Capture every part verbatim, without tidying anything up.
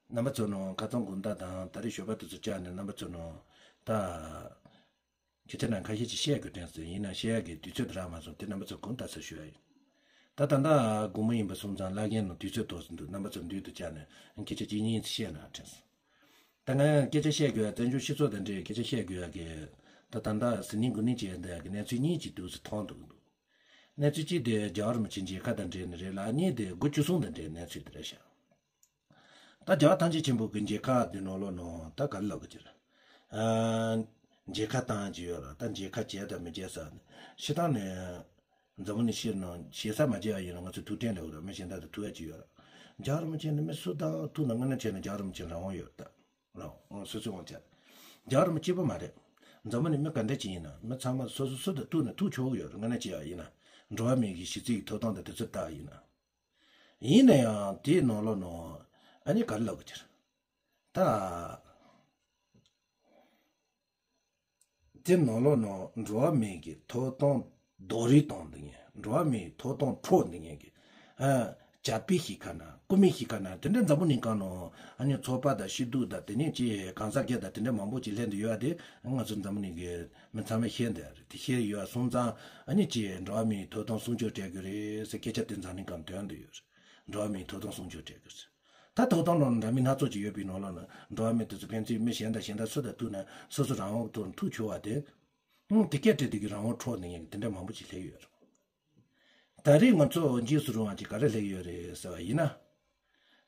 རྣམ་པ་ཚོ་ནང་ཁ་ཚང་དགོང་དག་དང་ད་རེས་ཞོགས་པ་དེ་ཚོ་བཅར་ནས་རྣམ་པ་ཚོ་ནང་ད། སྐད་ཆ་ནང་ཁ་ཤས་ཅིག་བཤད་དགོས་དྲན་སོང་། ཡིན་ན་བཤད་ཡག་གི་དུས་ཚོད་དེ་རག་མ་སོང་། དེ་རྣམ་པ་ཚོ་དགོངས་དག་ཟེར་ཞུ་ཡ་ཡིན། ད་ད་ལྟ་དགོང་མོ་ཡིན་པ་སོང་ཙང་བླ་རྒན་ནང་དུས་ཚོད་ཏོག་ཙམ་འདུག་རྣམ་པ་ཚོ་མདུན་དུ་བཅར་ནས་སྐད་ཆ་གཅིག་གཉིས་ཅིག་བཤད་ན་དྲན་སོང་། ད་ང་སྐད་ཆ་བཤད་དགོས་ཡ། བཙན་བྱོལ་སྤྱི་ཚོགས་དང་འབྲེལ་སྐད་ཆ་བཤད་དགོས་ཡ་གི། ད་ད་ལྟ་ཟི་ལིང་དགུ་ནི་བྱས་འདི་ཡ་གི་གནས་ཚུལ་གཉིས་ཅིག་འདུག་སེ་མཐོང་འདུག་འདུག་གནས་ཚུལ་གཅིག་དེ་རྒྱལ་བ་རིན་པོ་ཆེ་མཇལ་ཁ་དང་འབྲེལ་ནས་རེད་ལ། གཉིས་དེ་དགུ་བཅུ་གསུམ་དང་འབྲེལ་གནས་ཚུལ་དེ་རེད་ཤག་ད་རྒྱལ་བ་ཐམས་ཅད་མཁྱེན་པ་གི་མཇལ་ཁ་དེ་ནང་ལོགས་ནང་ད་ག་རེ་ལབ་དགོས་ཀྱི་རེད། ཨ། མཇལ་ཁ་བཏང་གི་ཡོད་ར། ད་མཇལ་ཁ་བྱས་དང་མི་བྱས་ཟེར་ནས་སྤྱིར་བཏང་ནས་འཛམ་བུ་གླིང་སྤྱིར་ནང་ཞེ་ས་མ་བྱས་པ་ཡིན་ན་ང་ཚོ་ཐུགས་ཕྲན་ལབ་དགོས་ར། མི་གཞན་དག་དང་ཐུག་ཡ་ཅིག་ཡོད་ར། རྒྱལ་བ་རིན་པོ་ཆེ་ནི་མི་སུ་དང་ཐུག་ན་དངོས་གནས་བྱས་ན་རྒྱལ་བ་རིན་པོ་ཆེ་རང་དབང་ཡོད་རེད་ད། རང་དབང་སོ་སོའི་དབང་ཆ་རེད། རྒྱལ་བ་རིན་པོ་ཆེ་གཅིག་པོ་མ་རེད། འཛམ་བུ་གླིང་མི་ག་འདྲ་ཅིག་ཡིན་ན་མི་ཚང་མ་སོ་སོ་སུ་དང་ཐུག་ན་ཐུག་ཆོག་གི་ཡོད་རེད། དངོས་གནས་བྱས་པ་ཡིན་ན། འགྲོ་བ་མིའི་གི་གཞི་རྩའི་གི་ཐོབ་ཐང་དང་དེ་ཚོ་ལྟ་བ་ཡིན་ན། ཡིན་ན་ཡང་དེའི་ནང་ལོགས་ནང་ཨ་ནི་ག་རེ་ལབ་དགོས་ཀྱི་རེད། ད། དེ་ནང་ལོགས་ནང་འགྲོ་བ་མིའི་གི་ཐོབ་ཐང་རྡོག་རོལ་བཏང་འདི་ངས། འགྲོ་བ་མིའི་ཐོབ་ཐང་འཕྲོག་འདི་ངས་གི། ཨ། ཇག་པའི་གཞིས་ཁ་ན། རྐུ་མའི་གཞིས་ཁ་ན། དེ་འདྲ་འཛམ་བུ་གླིང་སྒང་ནང་ཨ་ནི་ཚོགས་པ་དང་སྐྱིད་སྡུག་དང་དེ་ནས་ཅི་གང་ཟག་སྒེར་དང་དེ་འདྲ་མང་པོ་ཅིག་སླེབས་འདི་ཡོད་ཨ། དེ་ང་ཚོ་འཛམ་བུ་གླིང་གི་མི་ཚང་མས་ཤེས་འདི་ཨ་རེད། དེ་ཤེས་ཡོད་ཨ་སོང་ཙང་ཨ་ནི་ཅི་འགྲོ་བ་མིའི་ཐོབ་ཐང་སྲུང་སྐྱོབ་སྤྲད་དགོས་རེད་ཟེར་སྐད་ཆ་དེ་འཛམ་གླིང་སྒང་འདོན་འདི་ཡོད་རེད། འགྲོ་བ་མིའི་ཐོབ་ཐང་སྲུང་སྐྱོབ་སྤྲད་དགོས་ཟེར། ད་ཐོབ་ཐང་ནང་འདྲ་མིན་སྣ་ཚོགས་ཅིག་ཡོད་པའི་ནང་ལོགས་ན་འགྲོ་བ་མི་དེ་ཚོ་ཕན་ཚུན་མི་གཞན་དང་གཞན་དག་སུ་དང་ཐུག་ན་སོ་སོ་རང་དབང་ཐོག་ཐུག་ཆོག་པ་དེ། ཨང་དེ་སྐད་བྲིས་དེ་གི་རང་དབང་འཕྲོག་ནས་ངས་དེ་འདྲ་མང་པོ་ཅིག་སླེབས་ཡོད་རེད། ད་རེས་ང་ཚོ་འཇིགས་སུ་རུང་བ་ཅིག་ག་རེ་སླེབས་ཡོད་རེད་ཟེར་བ་ཡིན་ན།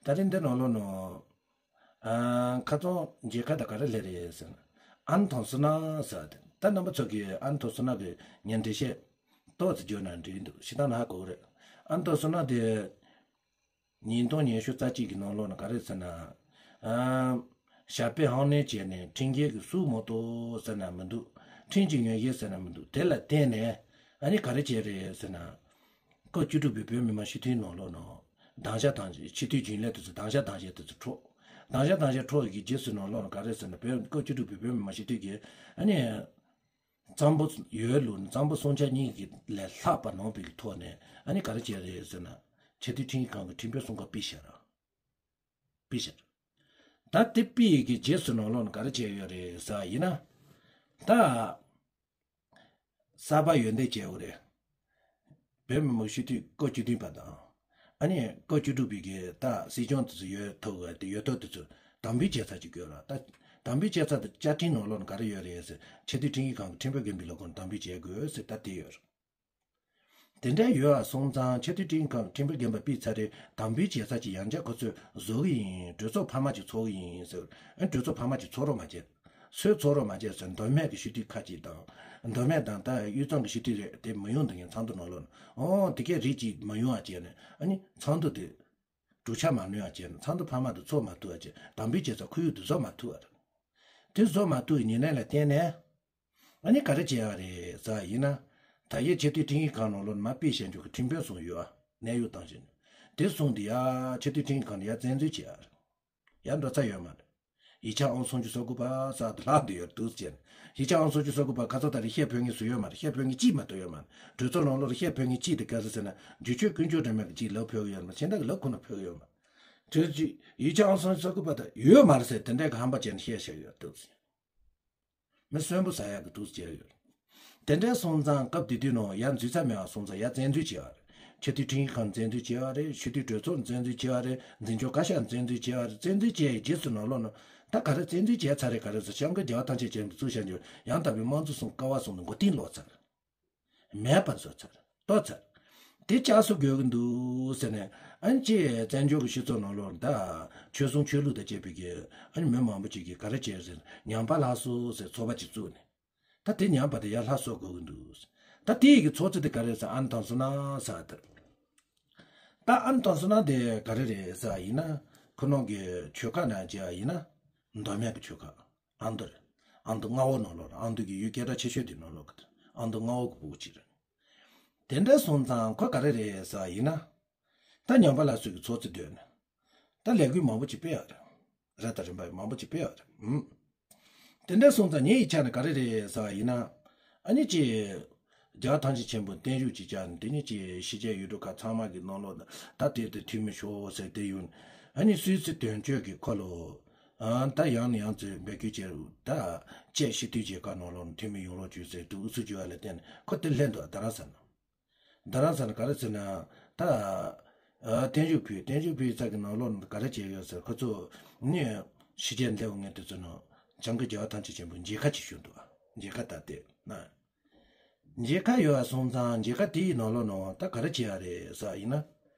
ད་རེས་འདི་ནང་ལོགས་ནང་། ཨ། ཁ་ཚོན་མཇལ་ཁ་དང་ག་རེ་སླེབས་རེད་ཟེར་ན། ཨན་ཐང་སི་ན་ཟེར་བ་དེ། ད་རྣམ་པ་ཚོ་གིས་ཨན་ཐང་སི་ན་གི་ཉིན་འགྲེལ་བཤད་ཏོག་ཙམ་བརྗོད་ན་འགྲིག་འདུག་སྤྱིར་བཏང་ན་ཧ་གོ་གི་རེད། ཨན་ཐང་སི་ན་དེ། ཉིས་སྟོང་ཉི་ཤུ་རྩ་གཅིག་གི་ནང་ལོགས་ན་ག་རེ་ཟེར་ན། ཨ། ཞབས་པད་ཕངས་ནས་བྱས་ནས་ཁྲིམས་འགལ་གྱི་སུ་མ་གཏོགས་ཟེར་ན་མི་འདུག་ཁྲིམས་ཀྱི་ངོས་འགལ་ཟེར་ན་མི་འདུག་དེ་ལ་བརྟེན་ནས་ཨ་ནི་ག་རེ་བྱས་རེད་ཟེར་ན། སྐབས་བཅུ་དྲུག་པའི་བོད་མི་མང་སྤྱི་འཐུས་ནང་ལོགས་ནང་། དམ་བཅའ་དང་ཆེད་དོན་རྒྱུན་ལས་དེ་ཚོ་དམ་བཅའ་དམ་བཅའ་དེ་ཚོ་འཕྲོག་དམ་བཅའ་དམ་བཅའ་འཕྲོག་གི་རྗེས་སུ་ནང་ལོགས་ན་ག་རེ་ཟེར་ན། བོད་སྐབས་བཅུ་དྲུག་པའི་བོད་མི་མང་སྤྱི་འཐུས་ཀྱིས་ཨ་ནི། གཙང་པོ་ཡོད་ལུགས་ནི་གཙང་པོ་སྲུང་བྱ་གཉིས་ཀྱི་ལས་ལྷག་པ་གནང་བའི་ཐོག་ནས་ཨ་ནི་ག་རེ་བྱས་རེད་ཟེར་ན། ཆེས་མཐོའི་ཁྲིམས་ཁང་གི་ཁྲིམས་དཔོན་གསུམ་ཀ་ཕུད་བཞག་ར། ཕུད་བཞག་ར། ད་དེ་ཕུད་ཀྱི་རྗེས་སུ་ནང་ལོགས་ནས་ག་རེ་བྱས་ཡོད་རེད་ཟེར་བ་ཡིན་ན། ད། གསར་པ་ཡོན་ཏན་བྱས་ཡོད་རེད། བོད་མི་མང་སྤྱི་འཐུས་སྐབས་བཅུ་བདུན་པ་དང་། ཨ་ནི་སྐབས་བཅུ་དྲུག་པའི་གི་ད་སྲིད་སྐྱོང་དེ་ཚོ་ཡོད་ཐུབ་དགོས་དེ་ཡོད་ཐབས་དེ་ཚོ་དམ་འབུལ་བྱས་ཚར་གྱི་དགོས་ར། ད་དམ་འབུལ་བྱས་ཚར་དེ་བཅའ་ཁྲིམས་ནང་ལོགས་ན་ག་རེ་ཡོད་རེད་ཟེར། ཆེས་མཐོའི་ཁྲིམས་ཁང་གི་ཁྲིམས་དཔོན་རྒན་པའི་ལས་ཁུངས་དམ་འབུལ་བྱེད་དགོས་ཟེར་ད་དེ་ཡོད་ར། དེ་འདྲ་ཡོད་ཨ་སོང་ཙང་ཆེས་མཐོའི་ཁྲིམས་ཁང་ཁྲིམས་དཔོན་རྒན་པ་ཕུད་ཚར་རེད། དམ་འབུལ་བྱས་ཚར་གྱི་ཡང་བསྐྱར་ཁོ་ཚོས་བཟོ་གི་ཡིན། གྲོས་ཚོགས་འཕར་མ་ཅིག་ཚོགས་གི་ཡིན་ཟེར། ཨ་གྲོས་ཚོགས་འཕར་མ་ཅིག་ཚོགས་རོགས་མ་བྱེད། སུས་ཚོགས་རོགས་མ་བྱེད་ཟེར། མདོ་སྨད་ཀྱི་སྤྱི་འཐུས་ཁག་ཅིག་དང་། མདོ་སྨད་དང་ད་དབུས་གཙང་གི་སྤྱི་འཐུས་རེད་དེ་མི་ཡོང་དེ་ངས་ཚོགས་འདུ་ནང་ལོགས་ན། ཨོ་དེ་གས་རིགས་ཅིག་མ་ཡོང་བ་བྱས་ནས་ཨ་ནི་ཚོགས་འདུ་དེ། གྲུབ་ཆ་མ་ལོན་བ་བྱས་ནས་ཚོགས་འདུ་འཕར་མ་དེ་ཚོགས་མ་ཐུབ་པ་བྱས། དམ་འབུལ་བྱས་ཚར་ཁོར་ཡུག་དེ་བཟོ་མ་ཐུབ་པ་རེད། དེ་བཟོ་མ་ཐུབ་པའི་ཉེར་ལེན་ལ་བརྟེན་ནས། ཨ་ནི་ག་རེ་བྱས་པ་རེད་ཟེར་བ་ཡིན་ན། ད་ཡེ་ཆེས་མཐོའི་ཁྲིམས་ཡིག་ཁང་ནང་ལོགས་ན་མ་དཔེ་བཞག་འཇོག་གི་ཁྲིམས་དཔོན་གསུམ་ཡོད་ཨ། གནད་ཡོད་བཏང་བཞིན། དེ་གསུམ་དེ་ཡ་ཆེས་མཐོའི་ཁྲིམས་ཡིག་ཁང་ནས་ཡ་བཙན་འཛུལ་བྱས་ཨ་རེད། ཡ་འགྲོ་ས་ཡོད་མ་རེད། ཡིག་ཆ་ཨང་སུམ་ཅུ་སོ་དགུ་པ་ཟེར་དེ་ལྷག་བསྡད་ཡོད་འདུག་ཟེར། ཡིག་ཆ་ཨང་སུམ་ཅུ་སོ་དགུ་པ་ཁ་ཚ་ད་རེས་བཤད་ཕོད་མཁན་སུ་ཡོད་མ་རེད། བཤད་ཕོད་མཁན་གཅིག་མ་གཏོགས་ཡོད་མ་རེད། གྲོས་ཚོགས་ནང་ལོགས་ལ་བཤད་ཕོད་མཁན་གཅིག་དེ་ག་རེ་ཟེར་ན། བསྒྱུར་བཅོས་ཀུན་སྤྱོད་འདྲ་མོ་གཅིག་ལབ་ཕོད་ཀྱི་ཡོད་མ་རེད། གཞན་དག་གི་ལབ་ཁོ་ན་ཕོད་ཀྱི་ཡོད་མ་རེད། གྲོས་ཚོགས་ཡིག་ཆ་ཨང་སུམ་ཅུ་སོ་དགུ་པ་དེ་ཡོད་མ་རེད་ཟེར་དེ་འདྲའི་གི་ཧམ་པ་བྱས་ནས་བཤད་བཞག་ཡོད་འདུག་ཟེར། མི་གསོན་པོ་ཟ་ཡག་གི་འདུག་ཟེར་ཡོད། དེ་འདྲའི་སོང་ཙང་སྐབས་དེ་དུས་ནང་ཡར་འཛུལ་ས་མེད་པ་སོང་ཙང་ཡར་བཙན་འཛུལ་བྱས་པ་རེད། ཆེས་མཐོའི་ཁྲིམས་ཡིག་ཁང་བཙན་འཛུལ་བྱས་པ་རེད། ཆེས་མཐོའི་གྲོས་ཚོགས་བཙན་འཛུལ་བྱས་པ་རེད། འཛིན་སྐྱོང་བཀའ་ཤག་བཙན་འཛུལ་བྱས་པ་རེད། བཙན་འཛུལ་བྱས་ཡི་རྗེས་སུ་ནང་ལོགས་ན་ད་ག་རེ་བཙན་འཛུལ་བྱས་ཚར་རེད། ག་རེ་ཟེར་སྐྱབས་མགོན་རྒྱལ་བ་ཐམས་ཅད་མཁྱེན་པ་གཙོས་བྱས་འཇོག་ཡང་དག་པའི་དམངས་གཙོ་གསུམ་ཀ་བ་གསུམ་ནས་མགོ་རྟིང་སློག་ཚར། མེད་པར་བཟོས་ཚར། གཏོར་ཚར། དེ་བསྐྱར་གསོ་དགོས་ཀྱི་འདུག་ཟེར་ནས་ཨ་ནི་ཅིག་བཙན་བྱོལ་གྱི་སྤྱི་ཚོགས་ནང་ལོགས་ད་ཆོལ་གསུམ་ཆོས་ལུགས་དང་བཅས་པའི་གི་ཨ་ནི་མི་མང་པོ་ཅིག་གིས་ག་རེ་བྱས་ཟེར་ན་ཉམས་པ་སླར་གསོ་ཟེར་ཚོགས་པ་ཅིག་བཙུགས་ནས། ད་དེ་ཉམས་པ་དེ་ཡར་སླར་གསོ་དགོས་ཀྱི་འདུག་ད་དེ་ཡི་གི་ཚོགས་གཙོ་དེ་ག་རེ་ཟེར། ཨན་ཐང་སུ་ན་ཟེར་དེ། ད་ཨན་ཐང་སུ་ན་དེ་ག་རེ་རེད་ཟེར་བ་ཡིན་ན། ཁོ་རང་གི་ཆོལ་ཁ་ནང་བྱས་པ་ཡིན་ན། མདོ་སྨད་ཀྱི་ཆོལ་ཁ། ཨ་མདོ་རེད། ཨ་མདོ་མངའ་འོག་ནང་ལོགས་རེད། ཨ་མདོ་གི་ཡུལ་སྐད་གྲགས་ཆེ་ཤོས་དེ་ནང་ལོགས་ཀྱི་ཨ་མདོ་མངའ་འོག་གི་ཕྲུ་གུ་ཅིག་རེད། དེ་འདྲ་སོང་ཙང་ཁོ་ག་རེ་རེད་ཟེར་བ་ཡིན་ན། ད་ཉམས་པ་སླར་གསོ་གི་ཚོགས་གཙོ་འདོན་ནས། ད་ལས་འགུལ་མང་པོ་ཅིག་སྤེལ་ཡག་རེད། ར་ད་རིམ་པ་མང་པོ་ཅིག་སྤེལ་ཡག་རེད། ཨུམ། དེ་འདྲ་སོང་ཙང་ངའི་ཡིག་ཆ་ནས་ག་རེ་རེད་ཟེར་བ་ཡིན་ན། ཨ་ནི་ཅི། རྒྱལ་བ་ཐམས་ཅད་མཁྱེན་པ་བརྟན་བཞུགས་ཅིག་བྱས་ནས་དེ་ནི་ཅི་ཕྱི་རྒྱལ་ཡུལ་གྲུ་ཁག་ཚང་མ་གི་ནང་ལོགས་ད་དེ་དེ་འཐུས་མི་ཤོག་ཟེར་དེ་ཡོད། ཨ་ནི་སུད་སི་དོན་གཅོད་ཀྱི་ཁོ་ལོ། ཨ་ད་ཡང་ནས་ཡང་ཚུལ་འབད་བརྒྱུད་བྱས་ད་ཅེག་སྤྱི་མཐུན་རྒྱལ་ཁབ་ནང་ལོགས་ནས་འཐུས་མི་ཡོང་རོགས་བྱོས་ཟེར་འདུག་ཨུ་ཚུགས་བྱས་པ་ལ་བརྟེན་ནས་ཁོ་དེ་སླེབས་འདུག་རྡ་རམ་ས་ལ། རྡ་རམ་ས་ལ་ག་རེ་ཟེར་ན་ད་ཨ་བརྟན་བཞུགས་ཕུལ། བརྟན་བཞུགས་ཕུལ་ས་གི་ནང་ལོགས་ནས་ག་རེ་བྱས་ཡོད་ཟེར། ཁོ་ཚོ་ནི་ཕྱི་རྒྱལ་འདེབས་ངེས་དེ་ཚོ་ནང་བྱང་གི་རྒྱལ་བ་ཐམས་ཅད་མཁྱེན་པའི་མཇལ་ཁ་ཅིག་ཞུ་འདུག་མཇལ་ཁ་ད་དེ་ན། མཇལ་ཁ་ཡོད་པ་སོང་ཙང་མཇལ་ཁ་དེའི་ནང་ལོགས་ནང་ད་ག་རེ་བྱས་ཡ་རེད་ཟེར་ཡིན་ན།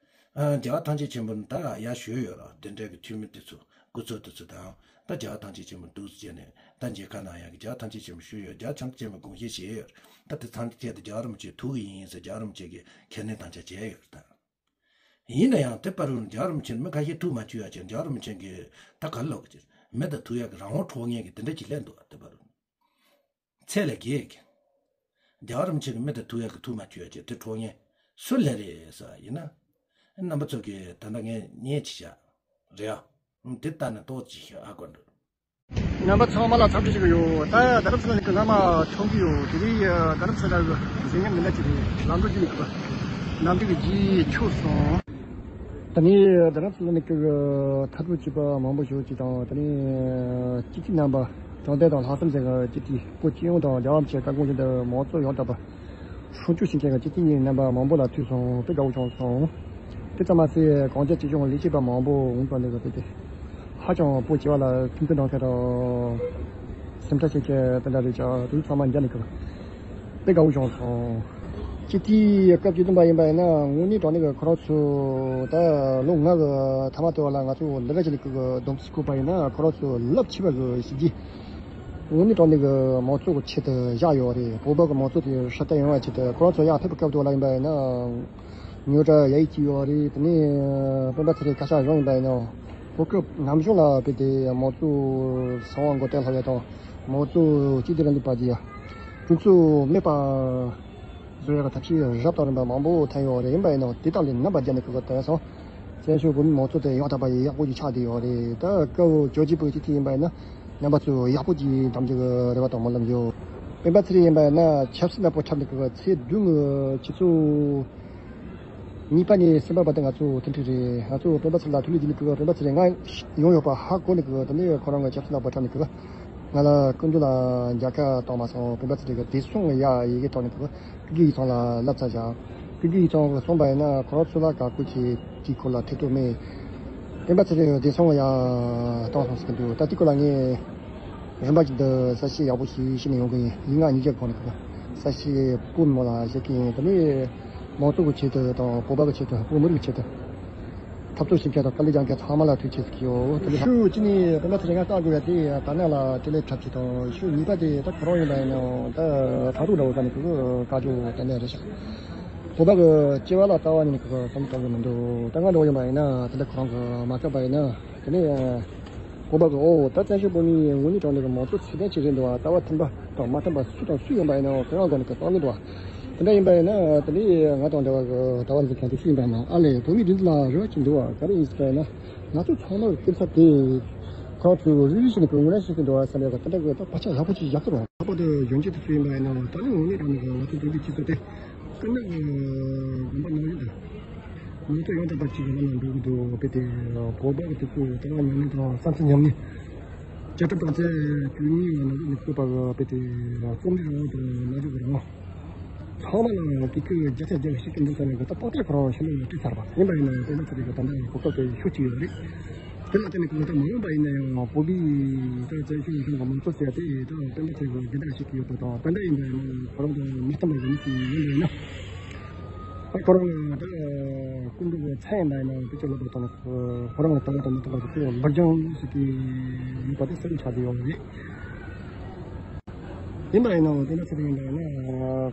ཨ་རྒྱལ་བ་ཐམས་ཅད་མཁྱེན་པ་ད་ཡར་བཞུགས་ཡོད་ར། དེ་འདྲ་གི་འཐུས་མི་དེ་ཚོ་སྐུ་ཚབ་དེ་ཚོ་དང་ད་རྒྱལ་བ་ཐམས་ཅད་མཁྱེན་པ་འདུག་ཟེར་ནས་ད་མཇལ་ཁ་གནང་ཡ་གི་རྒྱལ་བ་ཐམས་ཅད་མཁྱེན་པ་བཞུགས་ཡོད། རྒྱལ་བ་ཐམས་ཅད་མཁྱེན་པ་དགོངས་བཞེས་བྱས་ཡོད། ད་དེ་ཚང་གི་ཐད་དུ་རྒྱལ་བ་རིན་པོ་ཆེ་ཐུགས་ཡིན་ཟེར་རྒྱལ་བ་རིན་པོ་ཆེ་གིས་ཁས་ལེན་དམ་བཅའ་བྱས་ཡོད་རེད་ད། ཡིན་ན་ཡང་དེ་བར་དུ་རྒྱལ་བ་རིན་པོ་ཆེ་མི་ཁ་ཤས་ཐུགས་མ་ཆུད་ཡ་ཅིག་རྒྱལ་བ་རིན་པོ་ཆེ་གིས་ད་ག་ལོག་ཅིག་མི་དང་ཐུག་ཡ་གི་རང་དབང་འཕྲོག་མཁན་གི་དེ་འདྲ་ཅིག་སླེབས་འདུག་དེ་བར་དུ། ཚད་ལས་བརྒལ་གི། རྒྱལ་བ་རིན་པོ་ཆེ་གི་མི་དང་ཐུག་ཡག་གི་ཐུགས་མ་ཆུད་ཡ་ཅིག་དེ་འཕྲོག་མཁན་སུ་ལས་རེད་ཟེར་བ་ཡིན་ན། རྣམ་པ་ཚོ་གིས་ད་ལྟ་ངས་བརྙན་ཅིག་བཞག་རེད་ཨ། དེ་ལྟ་ནས་ཏོག་ཅིག་ཤོད་ཨ་དགོས་འདུག་རྣམ་པ་ཚང་མ་ལ་འཚམས་འདྲི་ཞུ་གི་ཡོད། ད་རྡ་རམ་ས་ལ་ནས་སླར་མ་མཆོང་གི་ཡོད། དེ་རིང་རྡ་རམ་ས་ལ་གི་མཛེས་ཉམས་འདི་འདྲ་ཅིག་རེད། ལམ་འགྲོ་རྒྱུ་མེད་གི་པ། ལམ་འགྲོ་གི་རྗེས་ཆོད་སོང་། ད་ནི་རྡ་རམ་ས་ལ་ནས་ཀྱི་མཐར་ཐུག་བྱས་པ་མང་པོ་ཞིག་ཅིག་དང་། ད་ནི་སྤྱི་འཐུས་རྣམ་པ་དྲང་བདེན་དང་ལྷག་བསམ་ཅན་གྱི་སྤྱི་འཐུས་སྐུ་སྤྱི་ཡོངས་དང་རྒྱལ་བ་རིན་པོ་ཆེ་བཀའ་དགོངས་བཞིན་དུ་མང་གཙོ་ཡང་དག་པ་སྲུང་སྐྱོབ་བྱེད་མཁན་གྱི་སྤྱི་འཐུས་རྣམ་པ་མང་པོ་ལ་ཐུག་སོང་། དཔེ་དགའ་བོ་བྱུང་སོང་། དེ་ཙམ་མ་ཟད་གངས་ཅན་སྐྱིད་གཤོངས་ལས་བྱེད་པ་མང་པོ་འོང་དང་ནི་གི་དཔེ་དེ་ཧ་ཅང་བོད་སྤྱི་པ་ལ་མཐུན་འགྱུར་གནང་མཁན་དང་སེམས་ཁྲལ་བྱེད་མཁན་དེ་འདྲ་རེད་ཀྱང་དེ་ཚང་མ་མཇལ་ནི་གི་དཔེ་དགའ་བོ་བྱུང་སོང་། སྤྱི་འཐུས་སྐབས་བཅུ་བདུན་པ་ཡིན་པ་ཡིན་ན་དངོས་གནས་དྲང་གནས་ཀྱི་ཁོ་རང་ཚོ་ད་ལོ་ལྔ་གི་ཐ་མ་དེ་བ་ལ་ང་ཚོ་འདི་འདྲ་ཞིག་ལ་གི་སྡོམ་རྩིས་བཀོད་པ་ཡིན་ན་ཁོ་རང་ཚོ་རླབས་ཆེ་བ་གི་གཞི་རྒྱས་དངོས་གནས་དྲང་གནས་ཀྱི་མང་གཙོ་གི་ཆེད་དུ་བཞག་ཡོད་རེད། བོད་པ་གི་མང་གཙོ་དེ་སྲ་བརྟན་ཡོང་བའི་ཆེད་དུ་ཁོ་རང་ཚོ་ཡར་ཕེབས་པའི་སྐབས་དེ་བ་ལ་ཡིན་པ་ཡིན་ན། ཉོ་གྲྭ་ཡ་ཡིག་ཅིག་ཡོད་རེད། དེ་ནས་སྤེན་པ་ཚེ་རིང་བཀའ་ཤག་གཞུང་ཡིན་པ་ཡིན་ནའང་གོ་སྐབས་ནམ་བྱུང་ལ་དཔེ་དེ་མང་གཙོ་གསང་བ་མགོ་རྟིང་སློག་ཡ་དང་མང་གཙོ་གཅིག་སྡུད་རིང་ལུགས་པ་དེ་ཡ་གྲོས་ཚོགས་མེད་པ་བཟོ་ཡ་གི་ཐབས་ཤེས་རབ་དང་རིམ་པ་མང་པོ་ཐོན་ཡོད་རེད། ཡིན་པ་ཡིན་ནའང་དེ་དག་ལས་རྣམ་པ་བརྒྱ་ནས་གོ་སྐབས་བསྟན་སོང་། བཙན་བྱོལ་བོད་མིའི་མང་གཙོ་དེ་ཡག་ཐག་པ་ཡག་པོ་ཅིག་ཆགས་བསྡད་ཡོད་རེད། ད་སྐབས་བཅོ་བརྒྱད་པའི་སྤྱི་འཐུས་ཡིན་པ་ཡིན་ན་རྣམ་པ་ཚོས་ཡག་པོ་ཅིག་འདེམས་རྒྱུ་གི་རེ་བ་དང་སྨོན་ལམ་ཡོད། སྤེན་པ་ཚེ་རིང་ཡིན་པ་ཡིན་ན་ཆབ་སྲིད་ནག་པོ་འཁྲབ་ནས་གི་ཚེ་བདུན་གི་སྤྱི་ཚོགས། གཉིས་པ་ནས་གསུམ་པ་བར་དུ་ང་ཚོ་མཐུན་འཕྲད་རེད། ང་ཚོ་སྤེན་པ་ཚེ་རིང་ལ་ཐུགས་ལས་བརྒྱུད་ནས་གི་སྤེན་པ་ཚེ་རིང་ང་ཡོང་ཡོད་པ་ཧ་གོ་ནས་གི་དེ་ནས་ཁོ་རང་གི་ཆབ་སྲིད་ནག་པོ་འཁྲབ་ནས་གི་ང་ལ་སྐུ་མདུན་ལ་མཇལ་ཁ་བཏང་མ་སོང་། སྤེན་པ་ཚེ་རིང་གི་བདེ་སྲུང་གི་ཡ་ཡི་གེ་བཏང་ནས་གི་སྐུ་སྒེར་ཡིག་ཚང་ལ་བསླབ་ཚར་བཞག་སྐུ་སྒེར་ཡིག་ཚང་གི་གསུངས་པ་ཡིན་ན་ཁོ་རང་ཚོ་ལ་བཀའ་བཀོད་བྱས་དེའི་སྐོར་ལ་ཐེ་གཏོགས་མེད། སྤེན་པ་ཚེ་རིང་གི་བདེ་སྲུང་གི་ཡ་བཏང་སོང་ཟེར་གི་འདུག་ད་དེའི་སྐོར་ལ་ངས་རིམ་པ་བཞིན་དུ་གསལ་བཤད་ཡག་པོ་ཞིག་ཞུས་ནས་ཡོང་གི་ཡིན། ཡིག་ངག་ཉིས་བརྒྱ་གོང་ནས་གི་གསལ་བཤད་བོད་མི་ལ་བཤད་ཀྱི་ཡིན། དེ་ནས་མང་གཙོ་གི་ཆེད་དུ་དང་བོད་པ་གི་ཆེད་དུ་བོད་མི་རིགས་ཀྱི་ཆེད་དུ་འཐབ་རྩོད་བྱེད་མཁན་དང་དཀའ་ལས་རྒྱག་མཁན་ཚང་མ་ལ་ཐུགས་རྗེ་ཆེ་ཟེར་གྱི་ཡོད། དེ་ནས་ཤུགས་གཅིག་ནས་སྤེན་པ་ཚེ་རིང་ང་བཀའ་དགོས་ཡ་དེ་ད་ནང་ལ་དེ་ལས་འཁྲབ་ཀྱི་དང་ཤུགས་གཉིས་པ་དེ་ད་ཁོ་རང་ཡིན་པ་ཡིན་ནའང་ད་གྲྭ་རོགས་འདྲ་བོ་ད་ནི་གི་བཀའ་བཀྱོན་དེ་ནས་རེད་ཤག་བོད་པ་གི་སྐྱེ་བ་ལ་ལྟ་བ་ནི་གི་བསམ་བློ་གཏོང་གི་མི་འདུག་ད་ང་འདྲ་བོ་ཡིན་པ་ཡིན་ན་དེ་ལས་ཁོ་རང་གི་མ་བཀབ་པ་ཡིན་ན་དེ་ནས། བོད་པ་གི་ཨོ་ད་བཙན་བྱོལ་བོད་མིའི་དངོས་གནས་དྲང་གནས་ཀྱི་མང་གཙོ་ཚད་ལྡན་ཅིག་རེད་འདུག་བ། ལྟ་བ་མཐུན་པ་དང་མ་མཐུན་པ་སུ་དང་སུ་ཡིན་པ་ཡིན་ནའང་དེ་རང་སྒང་ནས་ཀྱི་བཏང་གི་འདུག་བ། དེ་འདྲ་ཡིན་པ་ཡིན་ན་དེ་ནས་ང་དང་འདྲ་བ་གི་ལྟ་བ་འཛིན་མཁན་དེ་སུ་ཡིན་པ་ཡིན་ནའང་ཨ་ལས་བོད་མིའི་སྒྲིག་འཛུགས་ལ་རེ་བ་ཅིག་འདུག་བ། ག་རེ་ཡིན་ཟེར་བ་ཡིན་ན་ང་ཚོ་ཚང་མ་གི་སྐྱིད་ཚབ་དེ་ཁོང་ཚོས་རེ་རེ་བཞིན་གྱི་ངོས་ལེན་བྱེད་ཀྱི་འདུག་བ་བསམ་ཡག་གི་དེ་འདྲ་གི་ད་བག་ཆགས་ཡག་པོ་ཅིག་བཞག་གི་རེད། ལྷག་པར་དུ་གཞོན་སྐྱེས་དེ་ཚོ་ཡིན་པ་ཡིན་ནའང་ད་ནི་དངོས་གནས་དྲང་གནས་ཀྱི་ང་ཚོ་བོད་པའི་སྤྱི་ཚོགས་དེ། སྐུ་ནག་གི་དགོན་པ་ནང་བཞིན་དུ་ཉིན་ཐོ་ཡང་དག་པ་གཅིག་གི་ལམ་ལ་འགྲོ་གི་འདུག་དཔེ་དེ་བོད་པ་གི་དེ་ཚོ་ལྟ་བ་ཉམས་ལེན་དང་བསམ་ཚུལ་ཉམས་ལེན། བཅའ་ཁྲིམས་དང་ཚད་བཅུ་གཉིས་པ་ནང་བཞིན་དུ་བཀོད་པ་གི་དཔེ་དེ་རྩོམ་རིག་རང་དབང་དང་ནང་བཞིན་གྱི་རང་དབང་། ཚང་མ་ལ་གི་ཁོས་རྒྱ་ཆེ་རྒྱ་ཞིག་གི་འདུག་ས་ནས་གི་ད་ཏག་ཏག་ཁོ་རང་ཤི་ལོ་ཡང་བྲིས་ཚར་བ་ཡིན་པ་ཡིན་ན་དཔེ་མི་ཚེ་རིང་གི་ད་ལྟ་གི་གོ་སྐབས་དེ་ཤུགས་ཆེ་ཡོད་རེད། དེ་ལ་བརྟེན་ནས་ཁོང་ད་མ་འོངས་པ་ཡིན་ན་ཡང་བོད་པའི་ད་བཙན་བྱོལ་གཞུང་གི་མང་གཙོ་ཟེར་ཡ་དེ་ད་སྤེན་པ་ཚེ་རིང་གི་འདི་འདྲ་ཞིག་ཡོད་པ་དང་དེ་འདྲ་ཡིན་པ་ཡིན་ན་ཁོ་རང་དང་མི་མཐུན་པ་ཡིན་གྱི་ཡིན་པ་ཡིན་ན། ད་ཁོ་རང་ད་སྐུ་མདུན་གྱི་མཚན་ཡིན་པ་ཡིན་ན་དེ་ཚོ་ལབ་པ་དང་ཁོ་རང་ལ་ལྟ་བ་དང་མི་མཐུན་པ་དེ་ཚོ་འབུར་འགྱངས་ཞིག་གི་ཡོད་པ་དེ་གསལ་པོ་ཆགས་བསྡད་ཡོད་རེད། ཡིན་པ་ཡིན་ནའང་དེ་འདྲ་ཚོ་ཡིན་པ་ཡིན་ན་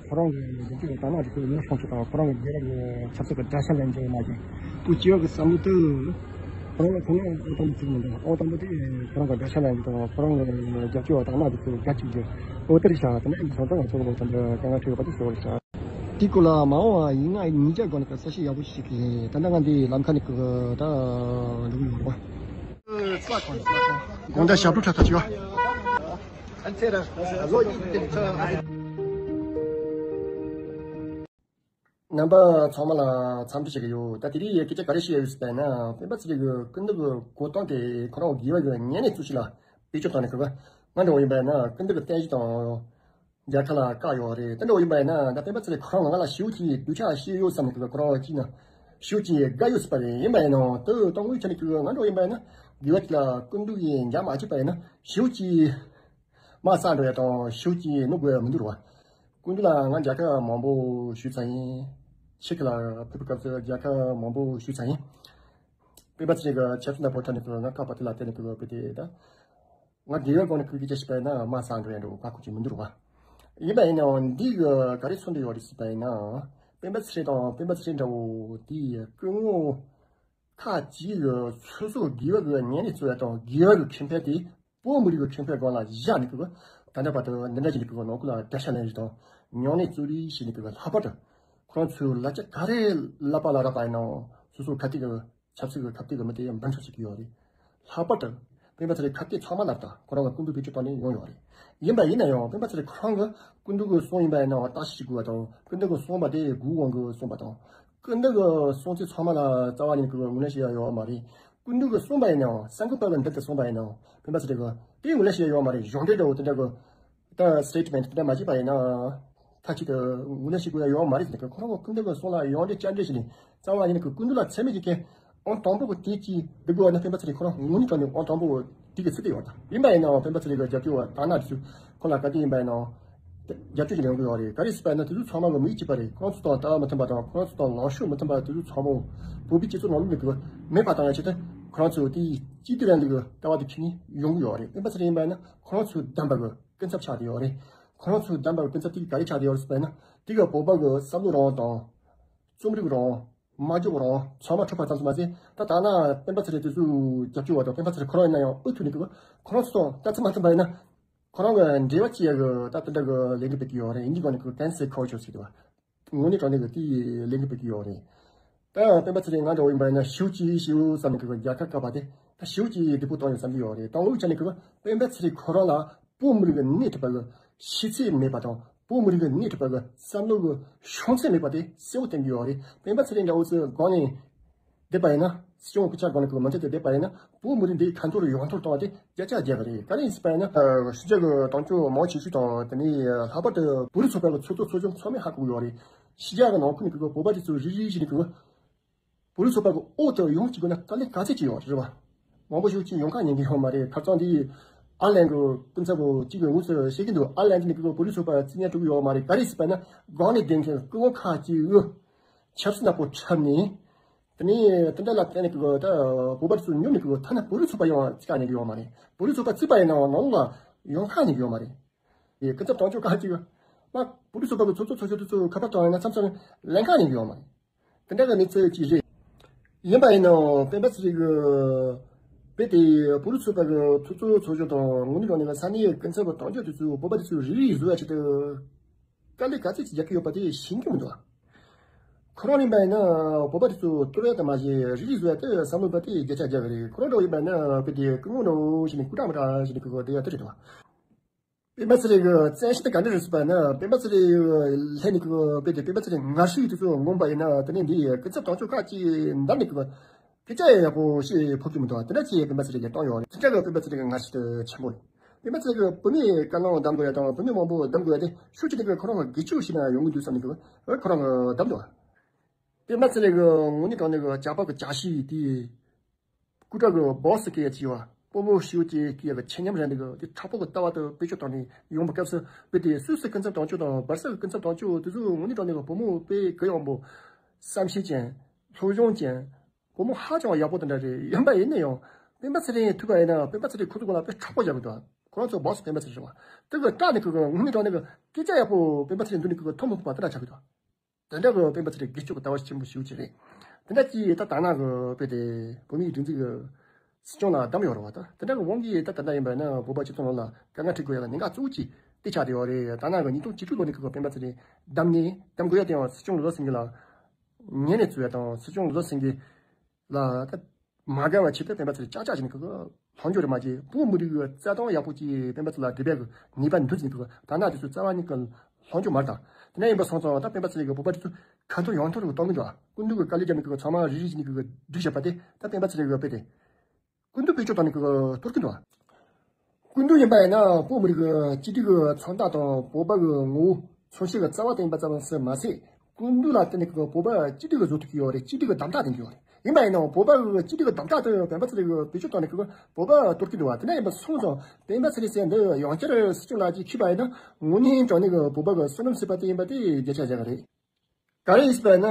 ཁོ་རང་གི་འདི་གའི་དག་སྣང་དེ་ཚོ་ཉེར་སོང་ཆུ་དང་ཁོ་རང་གི་རྒྱལ་རབས་ཀྱི་ཆབ་སྲིད་ཀྱི་དགྲ་ཤ་ལེན་རྒྱུ་མ་ཡིན། བོད་སྤྱི་བ་གི་བསམ་བློ་དེ་ཁོ་རང་ལ་ཁོ་ན་ཨོ་དམ་པོ་ཚིག་མི་འདུག་ཨོ་དམ་པོ་དེ་ཁོ་རང་གི་དགྲ་ཤ་ལེན་རྒྱུ་དང་ཁོ་རང་གི་རྒྱབ་སྐྱོར་བ་དག་སྣང་དེ་ཚོ་རྒྱ་ཆེ་རྒྱུ་ཨོ་དེ་རེད་ཤག་དེ་འདྲ་ཡིན་སོང་ཙང་ང་ཚོ་ལོ་དེ་འདྲ་དཀའ་ངལ་འཕྲད་ཡོད་པ་དེ་ཤོར་རེད་ཤག་དེའི་སྐོར་ལ་མ་འོངས་པ་ཡིན་ང་ཉིན་རྒྱབ་སྒང་ནས་གསལ་བཤད་ཡག་པོ་ཞིག་བྱེད་ཀྱི་ཡིན། ད་ལྟ་ང་འདི་ལམ་ཁ་ནས་ཀྱི་ད་འགྲོ་གི་ཡོད་རེད་པ། དགོང་དག་ཞབས་བྲོ་འཁྲབ་ཐུབ་བྱུང་བ། རྣམ་པ་ཚང་མ་ལ་འཚམས་འདྲི་བྱེད་ཀྱི་ཡོད། ད་དེ་རིང་སྐད་ཆ་ག་རེ་བཤད་ཡོད་ཟེར་བ་ཡིན་ན། སྤེན་པ་ཚེ་རིང་གི་སྐུ་མདུན་གྱི་གོ་སྟངས་དེ་ཁོ་རང་དགེ་བ་གི་ཉམས་ལེན་ཚུལ་ཞིག་ལ་བེད་སྤྱོད་བཏང་ནས། ཁོ་གི་ང་འདྲ་བོ་ཡིན་པ་ཡིན་ན་སྐུ་མདུན་གྱི་བསྟན་བཅོས་དང་རྒྱལ་ཁ་ལ་བཀག་ཡོད་རེད། དེ་འདྲ་བོ་ཡིན་པ་ཡིན་ན། ད་སྤེན་པ་ཚེ་རིང་ཁོ་རང་ང་ལ་ཞེ་པོ་ཅིག་སྡུག་ཅག་བྱས་ཡོད་བསམ་ནས། ཁོ་རང་གཅིག་ན་ཞེ་པོ་ཅིག་དགའ་ཡོད་ཟེར་བ་རེད། ཡིན་པ་ཡིན་ནའང་དེ་དང་དངོས་ཆ་ནས་ཁོ་གི་ང་འདྲ་བོ་ཡིན་པ་ཡིན་ན། དགེ་བ་ཅིག་ལ་སྐུ་མདུན་གྱིས་མཇལ་མ་བྱས་པ་ཡིན་ན་ཞེ་པོ་ཅིག་དམག་བསད་འགྲོ་ཡ་དང་ཞེ་པོ་ཅིག་གནོད་དགོས་ཡ་མི་འདུག་ར་བ། སྐུ་མདུན་ལ་ང་མཇལ་ཁ་མང་པོ་ཞུས་ཚར་ཡིན། ཕྱི་རྒྱལ་ལ་ཕེབས་པའི་སྐབས་སུ་མཇལ་ཁ་མང་པོ་ཞུས་ཚར་ཡིན། སྤེན་པ་ཚེ་རིང་གི་ཆབ་སྲིད་ནག་པོ་འཁྲབ་ནས་ཁོ་ང་བཀག་པ་དེ་ལ་བརྟེན་ནས་ཁོ་གི་དེ་ད་ང་དགེ་བའི་སྒོ་ནས་ཁོ་གི་སྐད་ཆ་བཤད་པ་ཡིན་ན་དམག་བསད་འགྲོ་ཡ་འདྲ་བོ་བཀག་ཁོ་ཅིག་མི་འདུག་ར་བ། ཡིན་པ་ཡིན་ནའང་འདི་གི་ག་རེ་མཚོན་དུ་ཡོད་རེད་ཟེར་བ་ཡིན་ན། སྤེན་པ་ཚེ་རིང་དང་སྤེན་པ་ཚེ་རིང་འདྲ་བོ་དེ་སྐུ་ངོ་ཁག་ཅིག་གིས་སོ་སོ་དགེ་བ་གི་ཉམས་ལེན་རྩོད་ཡ་དང་དགེ་བ་གི་ཁེ་ཕན་དེ་བོད་མི་རིགས་ཀྱི་ཁེ་ཕན་སྒང་ལ་བཞག་ནས། ཁོ་གི་ད་ལྟ་བར་དུ་འདི་འདྲ་ཞིག་ནས་ཁོ་གི་ནང་ཁུལ་ལ་དགྲ་ཤ་ལེན་རེས་དང་ཉམས་ལེན་རྩོད་རེས་བྱས་ནས། ཁོ་གི་ལྷག་པར་དུ་ཁོ་རང་ཚོའི་ལ་རྒྱ་ག་རེ་ལབ་པ་ལ་རག་པ་ཡིན་ནའང་སོ་སོའི་ཁ་གཏད་ཀྱི་ཆབ་སྲིད་ཀྱི་ཁ་གཏད་ཀྱི་མི་དེ་འབུམ་ཆུང་བྱེད་ཀྱི་ཡོད་རེད། ལྷག་པར་དུ་སྤེན་པ་ཚེ་རིང་ཁ་གཏད་ཚང་མ་ལ་ད་ཁོ་རང་གི་སྐུ་མདུན་བེད་སྤྱོད་བཏང་ནས་ཡོང་ཡོད་རེད། ཡིན་པ་ཡིན་ན་ཡང་སྤེན་པ་ཚེ་རིང་ཁོ་རང་གི་སྐུ་མདུན་གྱི་གསུང་ཡིན་པ་ཡིན་ནའང་བརྟག་ཞིབ་དགོས་པ་དང་། སྐུ་མདུན་གྱི་གསུང་པ་དེ་དགུ་དབང་གིས་གསུངས་པ་དང་། སྐུ་མདུན་གྱི་གསུང་ཚིག་ཚང་མ་ལ་རྩ་བ་ཉིད་ནས་ངོས་ལེན་བྱེད་ཡ་ཡོད་མ་རེད། སྐུ་མདུན་གྱིས་གསུངས་པ་ཡིན་ནའང་གསར་འགོད་པ་གིས་མདུན་དུ་གསུངས་པ་ཡིན་ནའང་སྤེན་པ་ཚེ་རིང་གིས་དེ་ངོས་ལེན་བྱེད་ཡ་ཡོད་མ་རེད། གཞུང་འབྲེལ་འདྲ་བོ་དེ་འདྲ་གི་ད་སི་ཊེ་ཊི་མེན་ཊི་དེ་འདྲ་མ་བྱས་པ་ཡིན་ན་མཐའ་གཅིག་ཏུ་ངོས་ལེན་བྱེད་དགོས་ཡ་ཡོད་མ་རེད་ཟེར་ནས། ཁོ་རང་གི་སྐུ་མདུན་གྱི་གསུང་ལ་ཡང་འདྲེ་བསྐྱར་འདྲེ་བྱས་ནས་རྩ་བ་ཉིད་ནས་ཁོ་སྐུ་མདུན་ལ་ཚད་མེད་ཀྱི་འགན་ཨང་དང་པོ་གི་དེ་གཅིག་སྒྲུབ་དགོས་པ་ན། སྤེན་པ་ཚེ་རིང་ཁོ་རང་དངོས་གནས་དྲང་གནས་ཨང་དང་པོ་དེ་གི་ཚུལ་དེ་ཡོད་ད། ཡིན་པ་ཡིན་ནའང་སྤེན་པ་ཚེ་རིང་གི་རྒྱབ་སྐྱོར་བ་དང་ན་དེ་ཚོས་ཁོང་ལ་ག་དུས་ཡིན་པ་ཡིན་ནའང་རྒྱབ་སྐྱོར་ཞིག་ཡོང་གི་ཡོད་རེད། ག་རེ་ཟེར་བ་ཡིན་ན་དེ་ཚོ་ཚང་མ་གི་མི་ཡིད་ཆེས་པ་རེད། ཁོ་རང་ཚོ་དང་ལྟ་བ་མི་མཐུན་པ་དང་ཁོ་རང་ཚོ་དང་ལངས་ཕྱོགས་མི་མཐུན་པ་དེ་ཚོ་ཚང་མ་བོད་པའི་སྤྱི་ཚོགས་ནང་ལོགས་ནས་གི་མེད་པ་བཏང་ཡ་ཆེད་དུ། ཁོ་རང་ཚོ་དེ་གཅིག་སྡུད་རིང་ལུགས་ཀྱི་ལྟ་བ་དེ་ཁྱེར་ནས་ཡོང་གི་ཡོད་རེད། སྤེན་པ་ཚེ་རིང་ཡིན་པ་ཡིན་ན་ཁོ་རང་ཚོའི་བདམས་པ་གི་སྐུ་ཚབ་ཆགས་བསྡད་ཡོད་རེད། ཁོ་རང་ཚོའི་བདམས་པ་གི་སྐུ་ཚབ་དེ་ག་རེ་ཆགས་བསྡད་ཡོད་རེད་ཟེར་བ་ཡིན་ན། དེ་གི་བོད་པ་གི་བསམ་བློ་རང་དང་རྩོམ་རིག་རང་། སྨྲ་བརྗོད་རང་ཚང་མ་འཕྲོད་པ་ཙམ་དུ་མ་ཟད། ད་ད་ན་སྤེན་པ་ཚེ་རིང་དེ་ཚོའི་རྒྱབ་སྐྱོར་བ་དང་སྤེན་པ་ཚེ་རིང་ཁོ་རང་ཡིན་ན་ཡང་ཨུ་ཐུག་ནས་གི་ཁོ་རང་ཚོ་དང་ལྟ་ཚུལ་མ་མཐུན་པ་ཡིན་ན། ཁོ་རང་གི་འབྲེལ་བ་བྱེད་ཡ་གི་ད་དེ་འདྲ་གི་ལས་འགུལ་སྤེལ་གི་ཡོད་རེད། ཨིན་ཇི་སྒང་ནས་གི་ཀེན་སེལ་ཁལ་ཅར་ཟེར་གི་འདུག་བ། དངོས་གནས་དྲང་གནས་ཀྱི་དེའི་ལས་འགུལ་སྤེལ་གྱི་ཡོད་རེད། ད་སྤེན་པ་ཚེ་རིང་ང་འདྲ་བོ་ཡིན་པ་ཡིན་ན་ཞེ་པོ་ཅིག་ཞེ་པོ་བསམ་ནས་གི་རྒྱལ་ཁ་བཀག་པ་དེ་ད་ཞེ་པོ་ཅིག་སྡུག་པོ་བཏང་ཡོད་བསམ་གྱི་ཡོད་རེད། དང་པོའི་ཆ་ནས་གི་སྤེན་པ་ཚེ་རིང་ཁོ་རང་ལ་བོད་མི་རིགས་ཀྱི་སྣེ་ཁྲིད་པ་གི་ཤེས་ཚད་མེད་པ་དང་། བོད་མི་རིགས་ཀྱི་སྣེ་ཁྲིད་པ་གི་བསམ་བློ་གི་བྱང་ཚད་མེད་པ་དེ་གསལ་པོ་བསྟན་གྱི་ཡོད་རེད། སྤེན་པ་ཚེ་རིང་འདྲ་བོ་ཚོའི་སྒང་ནས་བསྡད་པ་ཡིན་ན། སྲིད་སྐྱོང་སྐུ་ཕྱྭ་སྒང་ནས་གི་མུ་མཐུད་དེ་བསྡད་པ་ཡིན་ན་བོད་མི་རིགས་འདི་ཁ་འཐོར་ཡོངས་འཐོར་བཏང་བ་དེ་བརྒྱ་ཆ་བརྒྱ་རེད། ག་རེ་ཡིན་ཟེར་བ་ཡིན་ན། ཕྱི་རྒྱལ་གྱི་དམ་ཆོས་མང་ཆེ་ཤོས་དང་། དེ་ནས་ལྷག་པར་དུ་བོད་རིགས་ཚོགས་པ་གི་ཚོགས་གཙོ་ཚོགས་གཞོན་ཚང་མས་ཧ་གོ་གི་ཡོད་རེད། ཕྱི་རྒྱལ་གྱི་ནང་ཁུལ་ནས་གི་བོད་པ་དེ་ཚོ་རེ་རེ་བཞིན་གི་བོད་རིགས་ཚོགས་པ་གི་འོག་ཏུ་ཡོང་བཅུག་དགོས་ན་དཀའ་ལས་ག་ཚད་ཅིག་ཡོད་རེད་བ། མང་པོ་ཞིག་ཅིག་ཡོང་ཁ་ཉན་གི་ཡོད་མ་རེད། ཁ་རྩང་འདི་ཨར་ལན་གྱི་སྐུ་ཚབ་པོ་གཅིག་གིས་ངོས་སུ་བཤད་ཀྱི་འདུག་ཨར་ལན་འདི་ནས་གི་བོད་རིགས་ཚོགས་པ་རྩིས་ཉར་འགྲོ་གི་ཡོད་མ་རེད། ག་རེ་ཟེར་བ་ན་སྒང་ནས་བསྡད་མཁན་སྐུ་ངོ་ཁག་ཅིག་གིས་ཆབ་སྲིད་ནག་པོ་འཁྲབ་ནས། དེ་ནས་དེ་འདྲ་ལ་བརྟེན་ནས་གི་ད་བོད་པ་ཚོ་ཉོབ་ནས་གི་ཐ་ན་བོད་རིགས་ཚོགས་པ་ཡང་རྩིས་ཁ་ཉན་གི་ཡོད་མ་རེད། བོད་རིགས་ཚོགས་པ་རྩིས་པ་ཡིན་ནའང་ནང་ལོགས་ལ་ཡོང་ཁ་ཉན་གི་ཡོད་མ་རེད། ཡེ་སྐུ་ཚབ་དོན་གཅོད་ཁག་ཅིག་མ་བོད་རིགས་ཚོགས་པ་གི་ཚོགས་གཙོ་ཚོགས་གཞོན་དེ་ཚོ་ཁ་པར་བཏང་ཡིན་ན་མཚམས་མཚམས་ལེན་ཁ་ཉན་གི་ཡོད་མ་རེད། དེ་འདྲ་གི་གནས་ཚུལ་ཅིག་རེད། ཡིན་པ་ཡིན་ནའང་སྤེན་པ་ཚེ་རིང་གི་དཔེ་དེ་བོད་རིགས་ཚོགས་པ་གི་ཚོགས་གཙོ་ཚོགས་གཞོན་དང་དངོས་གནས་དྲང་གནས་ཀྱི་ས་གནས་ཀྱི་སྐུ་ཚབ་དོན་གཅོད་དེ་ཚོས་བོད་པ་དེ་ཚོའི་རེ་རེ་བཟོ་ཡ་ཆེད་དུ། དཀའ་ལས་ག་ཚོད་ཅིག་རྒྱག་གི་ཡོད་པ་དེ་ཤེས་ཀྱི་མི་འདུག་ཁོ་རང་ཡིན་པ་ཡིན་ན་བོད་པ་དེ་ཚོ་གཏོར་ཡ་དང་མ་བྱས་རེ་རེ་བཟོ་ཡ་དེ་བསམ་བློ་བཏང་དེ་བརྒྱ་ཆ་བརྒྱ་གི་རེད། ཁོ་རང་འདྲ་བོ་ཡིན་པ་ཡིན་ན་དཔེ་དེ་སྐུ་ངོ་འདྲ་བོ་ཞིག་ནས་སྐུ་དྲག་མི་དྲག་ཞིག་ནས་ཁོ་གོ་དེ་ཡ་དེ་རེད་དོ། སྤེན་པ་ཚེ་རིང་གི་བཙན་ཤེད་དེ་ག་འདྲ་རེད་ཟེར་བ་ཡིན་ན། སྤེན་པ་ཚེ་རིང་ལྷན་ནས་ཁོ་དཔེ་དེ་སྤེན་པ་ཚེ་རིང་ངར་ཤུགས་དེ་ཚོ་ངོམ་པ་ཡིན་ན། དེ་ནས་འདི་སྐུ་ཚབ་དོན་གཅོད་ཁག་ཅིག་འདམ་ནས་ཁོ་སྐད་ཆ་ཡག་པོ་བཤད་ཕོད་ཀྱི་མི་འདུག་དེ་འདྲ་ཅིག་སྤེན་པ་ཚེ་རིང་གིས་བཏང་ཡོད་རེད། དེ་འདྲ་གི་སྤེན་པ་ཚེ་རིང་གི་ངར་ཤུགས་དེ་ཆེན་པོ་རེད། སྤེན་པ་ཚེ་རིང་གིས་བུད་མེད་བཀའ་བློན་གདམ་དགོས་ཡ་དང་བུད་མེད་མང་པོ་གདམ་དགོས་ཡ་དེ་ཤུགས་ཆེ་ནས་ཁོ་རང་གི་སྒེར་གཅོད་བྱས་ན་ཡོང་གི་འདུག་བསམ་ནས་ཁོ་རང་གིས་གདམ་འདུག་སྤེན་པ་ཚེ་རིང་གི་དངོས་གནས་དྲང་གནས་ཀྱི་ཇག་པ་གི་ཇག་ཤིག་དེ་སྐུ་དྲག་གི་སྦོ་སི་སྐད་ཡ་བྱས་པ་སྤོ་བོ་ཤིའུ་ཅེ་སྐད་ཡ་གི་ཆེ་ཉམས་རེད་འདུག་དེ་དྲག་པོ་གི་ལྟ་བ་དེ་བེད་སྤྱོད་བཏང་ནས་ཡོང་བའི་སྐབས་སུ་དཔེ་དེ་སུད་སི་སྐུ་ཚབ་དོན་གཅོད་དང་སྦར་སེལ་གྱི་སྐུ་ཚབ་དོན་གཅོད་དེ་ཚོ་དངོས་གནས་དྲང་གནས་ཀྱི་བུ་མོ་དཔེ་གུ་ཡངས་པོ། བསམ་ཤེས་ཅན། སློབ་སྦྱོང་ཅན། བུ་མོ་ཧ་ཅང་ཡག་པོ་དེ་འདྲ་རེད། ཡིན་པ་ཡིན་ན་ཡང་སྤེན་པ་ཚེ་རིང་ཐུག་པ་ཡིན་ན་སྤེན་པ་ཚེ་རིང་ཁོ་ཚོ་སྒང་ལ་དཔེ་དྲག་པོ་རྒྱག་གི་འདུག་ཁོ་རང་ཚོ་སྦོ་སི་སྤེན་པ་ཚེ་རིང་རེད་བ། དེ་གི་སྐྲག་ནས་ཁོ་གི་དངོས་གནས་དྲང་གནས་ཀྱི་སྐད་ཆ་ཡག་པོ་སྤེན་པ་ཚེ་རིང་མདུན་ནས་ཁོ་གི་ཐོན་མི་ཐུབ་པ་དེ་འདྲ་ཆགས་ཀྱི་འདུག་དེ་འདྲ་གི་སྤེན་པ་ཚེ་རིང་སྒེར་གཅོད་ཀྱི་ལྟ་བ་ཆེན་པོ་ཞེ་པོ་ཅིག་རེད། དེ་འདྲ་ཅིག་ད་ད་ནང་གི་དཔེ་དེ་བོད་མིའི་སྒྲིག་འཛུགས་ཀྱི་སྲིད་སྐྱོང་ལ་བདམས་ཡོད་རེད་བ། ད་དེ་འདྲ་གི་དབང་གིས་ད་ད་ལྟ་ཡིན་པ་ན་བོད་པ་སྤྱི་ཚོགས་ནང་ལ་དཀའ་ངལ་འཕྲད་དགོས་ཡ་ལ་གནད་འགག་གཙོ་བོ་ཅིག་དེ་ཆགས་བསྡད་ཡོད་རེད། ད་ནང་གི་ཉིས་སྟོང་བཅུ་དྲུག་ལོ་ནས་ཁོ་གི་སྤེན་པ་ཚེ་རིང་བདམས་ནས་བདམས་དགོས་ཡ་དེ་ཡང་སྲིད་སྐྱོང་ལོ་ཟེར་མཁན་ལ་ཉན་ནས་བཙུགས་ཡ་དང་། སྲིད་སྐྱོང་ལོ་ཟེར་མཁན་ལ་ད་མ་དགའ་བ་ཆེད་དུ་སྤེན་པ་ཚེ་རིང་ཅག་ཅག་བྱས་ནས་ཁོ་གི་ལྷོང་འཇོག་རེ་མ་བྱས། བོད་མི་རིགས་ཀྱི་རྩ་དོན་ཡག་པོ་ཅིག་སྤེན་པ་ཚེ་རིང་ལ་སྒྲུབ་པའི་ནུས་པ་འདུག་ཟེར་ནས་ཁོ་གི་ད་ནང་དེ་ཚོ་རྩ་བ་ཉིད་ཀྱི་ ལྷོང་རྒྱུ་མ་རེད་ད། དེ་འདྲ་ཡིན་པ་སོང་ཙང་ད་སྤེན་པ་ཚེ་རིང་གི་བོད་པ་དེ་ཚོ་ཁ་འཐོར་ཡང་འཐོར་གཏོང་གི་འདུག་སྐུ་མདུན་གྱི་དཀའ་ལས་བརྒྱབ་ནས་ཀྱི་ཚང་མ་རིལ་རིལ་བྱས་ནས་ཀྱི་སྒྲིག་བཞག་པ་དེ་ད་སྤེན་པ་ཚེ་རིང་གི་དཔེ་དེ། སྐུ་མདུན་བེད་སྤྱོད་བཏང་ནས་ཀྱི་གཏོར་གྱི་འདུག་སྐུ་མདུན་ཡིན་པ་ཡིན་ན་བོད་མི་རིགས་ཀྱི་གཅིག་སྒྲིལ་གྱི་མཚོན་རྟགས་དང་བོད་པ་གི་ངོ་བོ་མཚོན་བྱེད་ཀྱི་རྩ་བ་དེ་ཡིན་པ་ཙམ་ཟེར་མ་ཟད། སྐུ་མདུན་ལ་བརྟེན་ནས་ཀྱི་བོད་པ་གཅིག་སྒྲིལ་གྱི་བཟོ་ཐུབ་ཀྱི་ཡོད་རེད། གཅིག་སྒྲིལ་གྱི་གདམ་ཁ་དེ་ཡིན་གྱི་ཡོད་རེད། ཡིན་པ་ཡིན་ནའང་བོད་པ་གི་གཅིག་སྒྲིལ་གྱི་གདམ་ཁ་དེ་སྤེན་པ་ཚེ་རིང་གིས་བེད་སྤྱོད་བཏང་ནས་ཀྱི་བོད་པ་གཏོར་གྱི་འདུག་བ། དེ་འདྲ་ཡིན་པ་སོང་ཙང་སྤེན་པ་ཚེ་རིང་ཟེར་འདི་ཡང་བསྐྱར་སྲིད་སྐྱོང་ལ་ཅིག་འཁྱེར་བ་ཡིན་ན་དངོས་གནས་དྲང་གནས་ཀྱི་བོད་པ་གི་བསོད་ནམས་ཟེར་བ་དེ་ཡིན་པ་དེ་བརྒྱ་ཆ་བརྒྱ་ག་རེད། ག་རེ་ཡིན་ཟེར་བ་ཡིན་ན།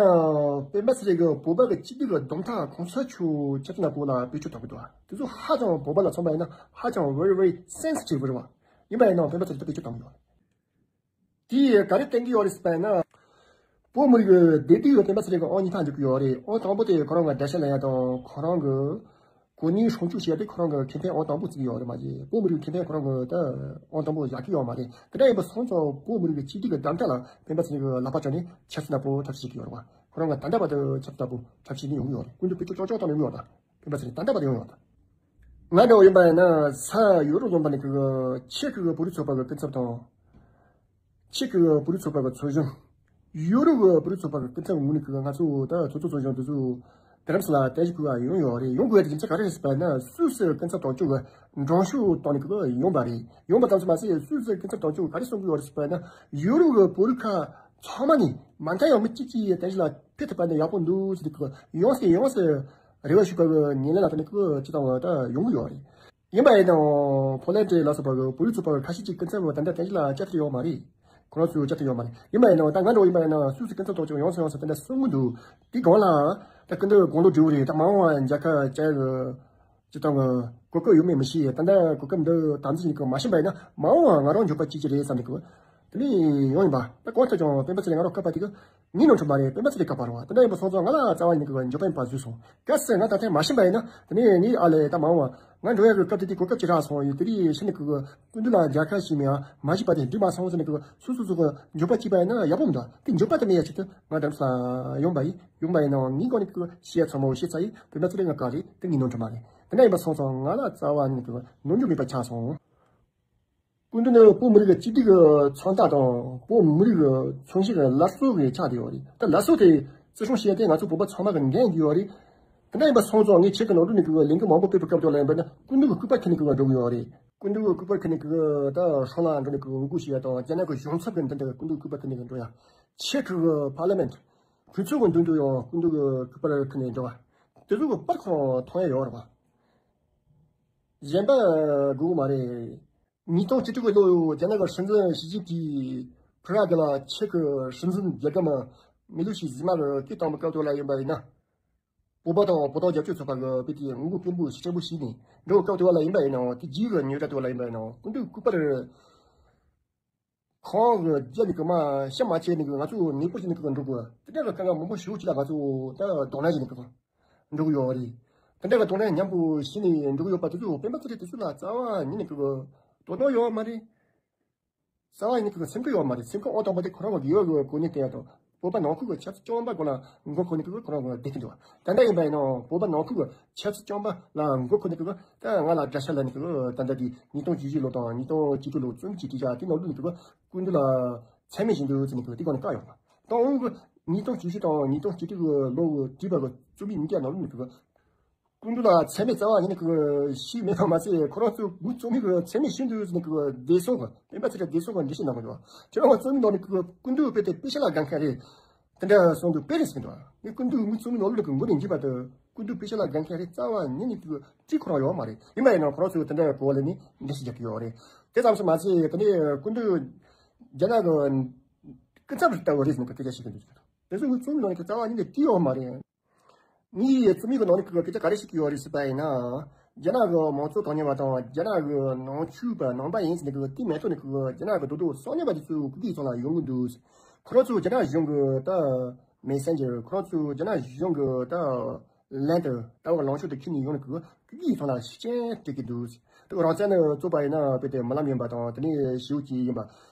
སྤེན་པ་ཚེ་རིང་གིས་བོད་པ་གི་གཅིག་སྒྲིལ་གྱི་གདམ་ཁ་གོང་ས་མཆོག་ཆབ་སྲིད་ནག་པོ་ལ་བེད་སྤྱོད་བཏང་གི་འདུག་བ། དེ་ཚོ་ཧ་ཅང་བོད་པ་ལ་མཚོན་པ་ཡིན་ན་ཧ་ཅང་very very sensitive རེད་བ། ཡིན་པ་ཡིན་ནའང་སྤེན་པ་ཚེ་རིང་དེ་བེད་སྤྱོད་བཏང་གི་ཡོད་རེད། དེས་ག་རེ་བསྟན་གྱི་ཡོད་རེད་ཟེར་བ་ཡིན་ན། བོད་མི་རིགས་བདེ་སྡུག་ཡོད་སྤེན་པ་ཚེ་རིང་གི་ཨང་གཉིས་ཐག་འཇོག་གི་ཡོད་རེད། ཨང་དང་པོ་དེ་ཁོ་རང་གི་དགྲ་ཤ་ལེན་ཡ་དང་ཁོ་རང་གི་གོ་གནས་སྲུང་སྐྱོབ་བྱེད་ཡ་དེ་ཁོ་རང་གི་ཁེ་ཕན་ཨང་དང་པོ་བརྩི་གི་ཡོད་རེད་མ་གཞི། བོད་མི་རིགས་ཁེ་ཕན་ཁོ་རང་གི་ད་ཨང་དང་པོ་བཞག་གི་ཡོད་མ་རེད། དེ་འདྲ་ཡིན་པ་སོང་ཙང་བོད་མི་རིགས་ཀྱི་གཅིག་སྒྲིལ་གྱི་གདམ་ཁ་ལ་སྤེན་པ་ཚེ་རིང་གི་ལག་པ་བརྐྱངས་ནས་ཆབ་སྲིད་ནག་པོ་འཁྲབ་བྱེད་ཀྱི་ཡོད་རེད་བ། ཁོ་རང་གི་ད་ལྟ་བར་དུ་ཆབ་སྲིད་ནག་པོ་འཁྲབ་བྱེད་ནས་ཡོང་གི་ཡོད་རེད། སྐུ་མདུན་བེད་སྤྱོད་ཅོག་ཅོག་བཏང་ནས་ཡོང་གི་ཡོད་རེད། སྤེན་པ་ཚེ་རིང་ད་ལྟ་བར་དུ་ཡོང་ཡོད་རེད། ང་འདྲ་བོ་ཡིན་པ་ཡིན་ན་ས་ཡོ་རོབ་ཡོང་པ་ནས་ཀྱི་ཆེག་གི་བོད་རིགས་ཚོགས་པ་གི་སྐུ་ཚབ་དང་། ཆེག་གི་བོད་རིགས་ཚོགས་པ་གི་ཚོགས་གཞོན། ཡོ་རོབ་གི་བོད་རིགས་ཚོགས་པ་གི་སྐུ་ཚབ་ངོས་ནས་ཀྱི་ང་ཚོ་ད་ཚོགས་གཙོ་ཚོགས་གཞོན་དེ་ཚོ་རྡ་རམ་ས་ལ་རྟེན་གཞི་བཀོད་པ་ཡོང་ཡོད་རེད། ཡོང་དགོས་ཡ་དེ་རྒྱུ་མཚན་ག་རེ་རེད་ཟེར་བ་ཡིན་ན་སུད་སི་སྐུ་ཚབ་དོན་གཅོད་ཀྱི་མགྲོན་ཤོག་བཏང་ནས་ཀྱི་ཡོང་པ་རེད། ཡོང་པ་ཙམ་ཞིག་མ་ཟད་སུད་སི་སྐུ་ཚབ་དོན་གཅོད་ག་རེ་གསུང་གི་ཡོད་རེད་ཟེར་བ་ཡིན་ན་ཡོ་རོབ་གི་བོད་རིགས་ཁག་ཚང་མ་ནས་མ་མཐའ་ཡང་མི་གཅིག་གིས་རྟེན་གཞི་ལ་ཕེབས་ཐུབ་པ་ནི་ཡག་པོ་འདུག་ཟེར་ནས་ཀྱི་ཡོང་སྲིད་ཡོང་སྲིད་རེ་བ་ཞུས་པ་གི་ཉིན་ལས་ལ་ད་ནི་ཀྱི་ཅི་ཙམ་བ་ད་ཡོང་གི་ཡོད་རེད། ཡིན་པ་ཡིན་ནའང་ཕོ་ལན་ཌི་ལ་སོགས་པ་གི་བོད་རིགས་ཚོགས་པ་གི་ཁ་ཤས་ཅིག་སྐུ་ཚབ་ད་ལྟ་རྟེན་གཞི་ལ་བཅར་ཐུབ་ཡོད་མ་རེད། ཁོ་རང་ཚོས་བཅར་ཐུབ་ཡོད་མ་རེད། ཡིན་པ་ཡིན་ནའང་ད་ང་འདྲ་བོ་ཡིན་པ་ཡིན་ན་སུད་སི་སྐུ་ཚབ་དོན་གཅོད་ཡོང་སོང་ཡོང་སོང་ད་ལྟ་གསུང་གི་འདུག་དེ་སྒང་ལ་ད་སྐུ་མདུན་དགུང་ལོ་བགྲེས་པོ་རེད། ད་མ་འོངས་པ་མཇལ་ཁ་བཅར་གི་ཅི་ལྟ་བུ་གོ་སྐབས་ཡོད་མེད་མི་ཤེས། ད་ལྟ་གོ་སྐབས་འདི་དམ་འཛིན་བྱེད་ཀྱི་མ་ཤེས་པ་ཡིན་ན་མ་འོངས་པ་ང་རང་འགྱོད་པ་སྐྱེ་གི་རེད་བསམ་ནས་ཀྱི་དེ་ནས་ཡོང་ཡིན་པ། ད་གང་ལྟར་ཀྱང་སྤེན་པ་ཚེ་རིང་ང་རང་བཀག་པ་དེ་གི་ངའི་ནོར་འཁྲུལ་མ་རེད། སྤེན་པ་ཚེ་རིང་བཀག་པ་རེད་བ། དེ་འདྲ་ཡིན་པ་སོང་ཙང་ང་ལ་རྩ་བ་ཉིད་ཀྱི་འགྱོད་པ་ཡིན་པ་བཟོས་སོང་། གལ་སྲིད་ང་ད་ཐེངས་མ་ཕྱིན་པ་ཡིན་ན་དེ་ནས་ངའི་ཨ་ལས་ད་མ་འོངས་པ་ང་འགྲོ་ཡ་གི་སྐབས་དེ་དུས་གོ་སྐབས་ཅིག་རག་སོང་ཡོད། དེ་དུས་ཕྱིན་ནས་ཀྱི་སྐུ་མདུན་ལ་མཇལ་ཁ་ཞུས་མེད་ཨ་མ་ཞུས་པ་དེ་འགྲིག་མ་སོང་ཟེར་ནས་ཀྱི་སོ་སོ་སོ་གི་འགྱོད་པ་སྐྱེས་པ་ཡིན་ན་ཡག་པོ་མི་འདུག་དེ་འགྱོད་པ་དེ་མེད་ཡ་ཆེད་དུ་ང་རྡ་རམ་ས་ལ་ཡོང་པ་ཡིན། ཡོང་པ་ཡིན་ནའང་ངའི་སྒང་ནས་ཀྱི་བཤད་ཚང་མ་བཤད་ཚར་ཡིན། སྤེན་པ་ཚེ་རིང་ང་བཀག་རེད། དེ་ངའི་ནོར་འཁྲུལ་མ་རེད། དེ་འདྲ་ཡིན་པ་སོང་ཙང་ང་ལ་རྩ་བ་ཉིད་ཀྱི་ནོར་འཁྲུལ་མེད་པ་ཆགས་སོང་། སྐུ་མདུན་ནི་བོད་མི་རིགས་ཀྱི་གཅིག་སྒྲིལ་གྱི་མཚོན་རྟགས་དང་བོད་མི་རིགས་ཀྱི་མཚོན་བྱེད་ཀྱི་བླ་སྲོག་གི་ཆགས་བསྡད་ཡོད་རེད། ད་བླ་སྲོག་དེ་བརྩི་སྲུང་བྱེད་ཡ་དེ་ང་ཚོ་བོད་པ་ཚང་མ་གི་འགན་ཡོད་རེད། དེ་འདྲ་ཡིན་པ་སོང་ཙང་ངས་ཁྱེད་ཀྱི་ནང་ལོགས་ནས་ཀྱི་ལས་འགུལ་མང་པོ་སྤེལ་བའི་སྐབས་དེ་ལ་ཡིན་པ་ན་སྐུ་མདུན་གྱི་སྐུ་པར་ཁྱེར་ནས་ཀྱི་འགྲོ་གི་ཡོད་རེད། སྐུ་མདུན་གྱི་སྐུ་པར་ཁྱེར་ནས་ཀྱི་ད་སྲང་ལ་འགྲོ་ནས་ཀྱི་ངོ་རྒོལ་བྱེད་ཡ་དང་རྒྱ་ནག་གི་གཞུང་ཚབ་ཀྱི་མདུན་དུ་སྐུ་མདུན་གྱི་སྐུ་པར་ཁྱེར་ནས་ཀྱི་འགྲོ་ཡ། ཆེག་གི་པར་ལི་མེན་ཊི་གྲོས་ཚོགས་ཀྱི་མདུན་དུ་ཡང་སྐུ་མདུན་གྱི་སྐུ་པར་ཁྱེར་ནས་འགྲོ་བ། དེ་ཚོ་གི་པར་ཁོང་མཐོང་ཡ་ཡོད་རེད་པ། གཞན་པ་དགོས་མ་རེད། ཉིས་སྟོང་བཅུ་དྲུག་གི་ལོ་རྒྱ་ནག་གི་སྲིད་འཛིན་ཞི་ཅིན་ཕིང་ཕུ་རག་གི་ལ་ཆེག་གི་སྲིད་འཛིན་རྒྱལ་ཁམས་མི་ལུ་ཤི་ཟི་མ་གི་སྐད་བཏང་བའི་སྐབས་དེ་ལ་ཡིན་པ་ཡིན་ན། བོད་པ་དང་བོད་དོན་རྒྱབ་སྐྱོར་ཚོགས་པ་གི་དཔེ་དེ་ངོ་རྒོལ་སྐད་འབོད་ཞེ་པོ་ཞིག་ནས་འགྲོ་བའི་སྐབས་དེ་ལ་ཡིན་པ་ཡིན་ནའང་དེ་རྗེས་ཀྱི་ཉོས་སྒྲ་དེ་ལ་ཡིན་པ་ཡིན་ནའང་སྐུ་མདུན་སྐུ་པར་ཁོང་གི་རྒྱབ་ནས་ཀྱི་མ་ཤ་མ་ཆད་ནས་ཀྱི་ང་ཚོ་ནད་པོ་ཞིག་ནས་ཀྱི་འགྲོ་དགོས། དེ་འདྲ་གི་དཀའ་ངལ་མང་པོ་ཞེ་པོ་ཅིག་ལ་ང་ཚོ་ད་གདོང་ལེན་བྱས་ནས་ཀྱི་འགྲོ་གི་ཡོད་རེད། དེ་འདྲ་གི་གདོང་ལེན་མཉམ་པོ་བྱས་ནས་འགྲོ་གི་ཡོད་པ་དེ་ཚོ་སྤེན་པ་ཚེ་རིང་དེ་ཚོ་ལ་རྩ་བ་ཉིད་ནས་ཀྱི་དོ་སྣང་ཡོད་མ་རེད། རྩ་བ་ཉིད་ནས་ཀྱི་སེམས་ཁུར་ཡོད་མ་རེད། སེམས་ཁུར་ཨང་དང་པོ་དེ་ཁོ་རང་གི་ཡོད་གི་གོ་གནས་དེ་ཡང་དང་། བོད་པ་ནང་ཁུལ་གྱི་ཆབ་སྲིད་སྐྱོང་བ་སྒང་ལ་མགོ་འཁོར་ནས་ཀྱི་ཁོ་རང་གི་བསྡད་ཀྱི་འདུག་ད་ལྟ་ཡིན་པ་ཡིན་ནའང་བོད་པ་ནང་ཁུལ་གྱི་ཆབ་སྲིད་སྐྱོང་བ་ལ་མགོ་འཁོར་ནས་ཀྱི་ད་ང་ལ་དགྲ་ཤ་ལབ་ནས་ཀྱི་ད་ལྟ་དེ་ཉིས་སྟོང་བཅུ་བཞི་ལོ་དང་ཉིས་སྟོང་བཅུ་དྲུག་ལོ་རྩོམ་གྱི་དྲིས་ཡ་དེ་ནང་ལོགས་ནས་ཀྱི་སྐུ་མདུན་ལ་མཚན་སྨད་བྱེད་འདུག་ཟེར་ནས་ཀྱི་དེ་སྒང་ནས་བཀག་ཡོང་བ། ད་འོང་གི་ཉིས་སྟོང་བཅུ་བཞི་དང་ཉིས་སྟོང་བཅུ་དྲུག་གི་ལོ་གི་བྲིས་པ་གི་རྩོམ་ཡིག་གཉིས་ཀ་ནང་ལོགས་ནས་ཀྱི་སྐུ་མདུན་ལ་མཚན་སྨད་རྩ་བ་ཉིད་ནས་ཀྱི་ཞུས་མེད་པ་མ་ཟད་ཁོ་རང་ཚོས་མུ་རྩོམ་ཡིག་གི་མཚན་སྨད་ཞུ་འདུག་ཟེར་ནས་ཀྱི་བདེ་སྲུང་གི་སྤེན་པ་ཚེ་རིང་བདེ་སྲུང་གི་འགྲེལ་བཤད་གནང་གི་འདུག་ཁྱེད་རང་རྩོམ་ཡིག་ནང་ནས་ཀྱི་སྐུ་མདུན་དཔེ་དེ་དཔེ་ཆ་ལ་དགའ་མཁན་རེད། དེ་འདྲ་གསུངས་འདུག་དཔེ་རེད་ཟེར་གི་འདུག་ངས་སྐུ་མདུན་མུ་རྩོམ་ཡིག་ནང་ལོགས་ཀྱི་མགོ་ནས་མཇུག་བར་དུ་སྐུ་མདུན་དཔེ་ཆ་ལ་དགའ་མཁན་རེད་རྩ་བ་ཉིད་ནས་ཀྱི་བྲིས་ཁོ་རང་ཡོད་མ་རེད། ཡིན་པ་ཡིན་ནའང་ཁོ་རང་ཚོས་དེ་འདྲ་གོ་ལེ་ནས་འགྲེལ་བཤད་རྒྱག་གི་ཡོད་རེད། དེ་ཙམ་ཞིག་མ་ཟད་དེ་ནས་སྐུ་མདུན་རྒྱ་ནག་གི་སྐུ་ཚབ་ལྟ་བུ་རེད་ཟེར་ནས་ཀྱི་སྐད་ཆ་བཤད་གི་འདུག་དེ་ཚོ་མུ་རྩོམ་ཡིག་ནང་ནས་ཀྱི་རྩ་བ་ཉིད་ནས་བྲིས་ཡོད་མ་རེད། ངའི་རྩོམ་ཡིག་གི་ནང་ནས་ཀྱི་སྐད་ཆ་ག་རེ་བཤད་ཀྱི་ཡོད་རེད་ཟེར་བ་ཡིན་ན། རྒྱ་ནག་གི་མང་གཙོ་དོན་གཉེར་བ་དང་རྒྱ་ནག་གི་ནང་ཆོས་པ་ནང་པ་ཡིན་ཟེར་ནས་ཀྱི་དེ་མེད་ཐོག་ནས་ཀྱི་རྒྱ་ནག་གི་རྡོག་རྡོག་སོང་ཉེ་བ་དེ་ཚོའི་སྐུ་སྒེར་ཚང་ལ་ཡོང་གི་འདུག་ཁོ་རང་ཚོ་རྒྱ་ནག་གཞུང་གི་ད་མེ་སེན་ཇར་ཁོ་རང་ཚོ་རྒྱ་ནག་གཞུང་གི་ད་ལན་དུ་ལྟ་བ་ལངས་ཕྱོགས་དེ་ཁྱེར་ནས་ཡོང་ནས་ཀྱི་སྐུ་སྒེར་ཚང་ལ་ཤུགས་རྐྱེན་སྤྲད་ཀྱི་འདུག་དེ་རང་བཙན་ནི་བཙོག་པ་ཡིན་ན་དཔེ་དེ་རྨི་ལམ་ཡིན་པ་དང་དེ་ནས་ཞེ་པོ་ཅིག་ཡིན་པ།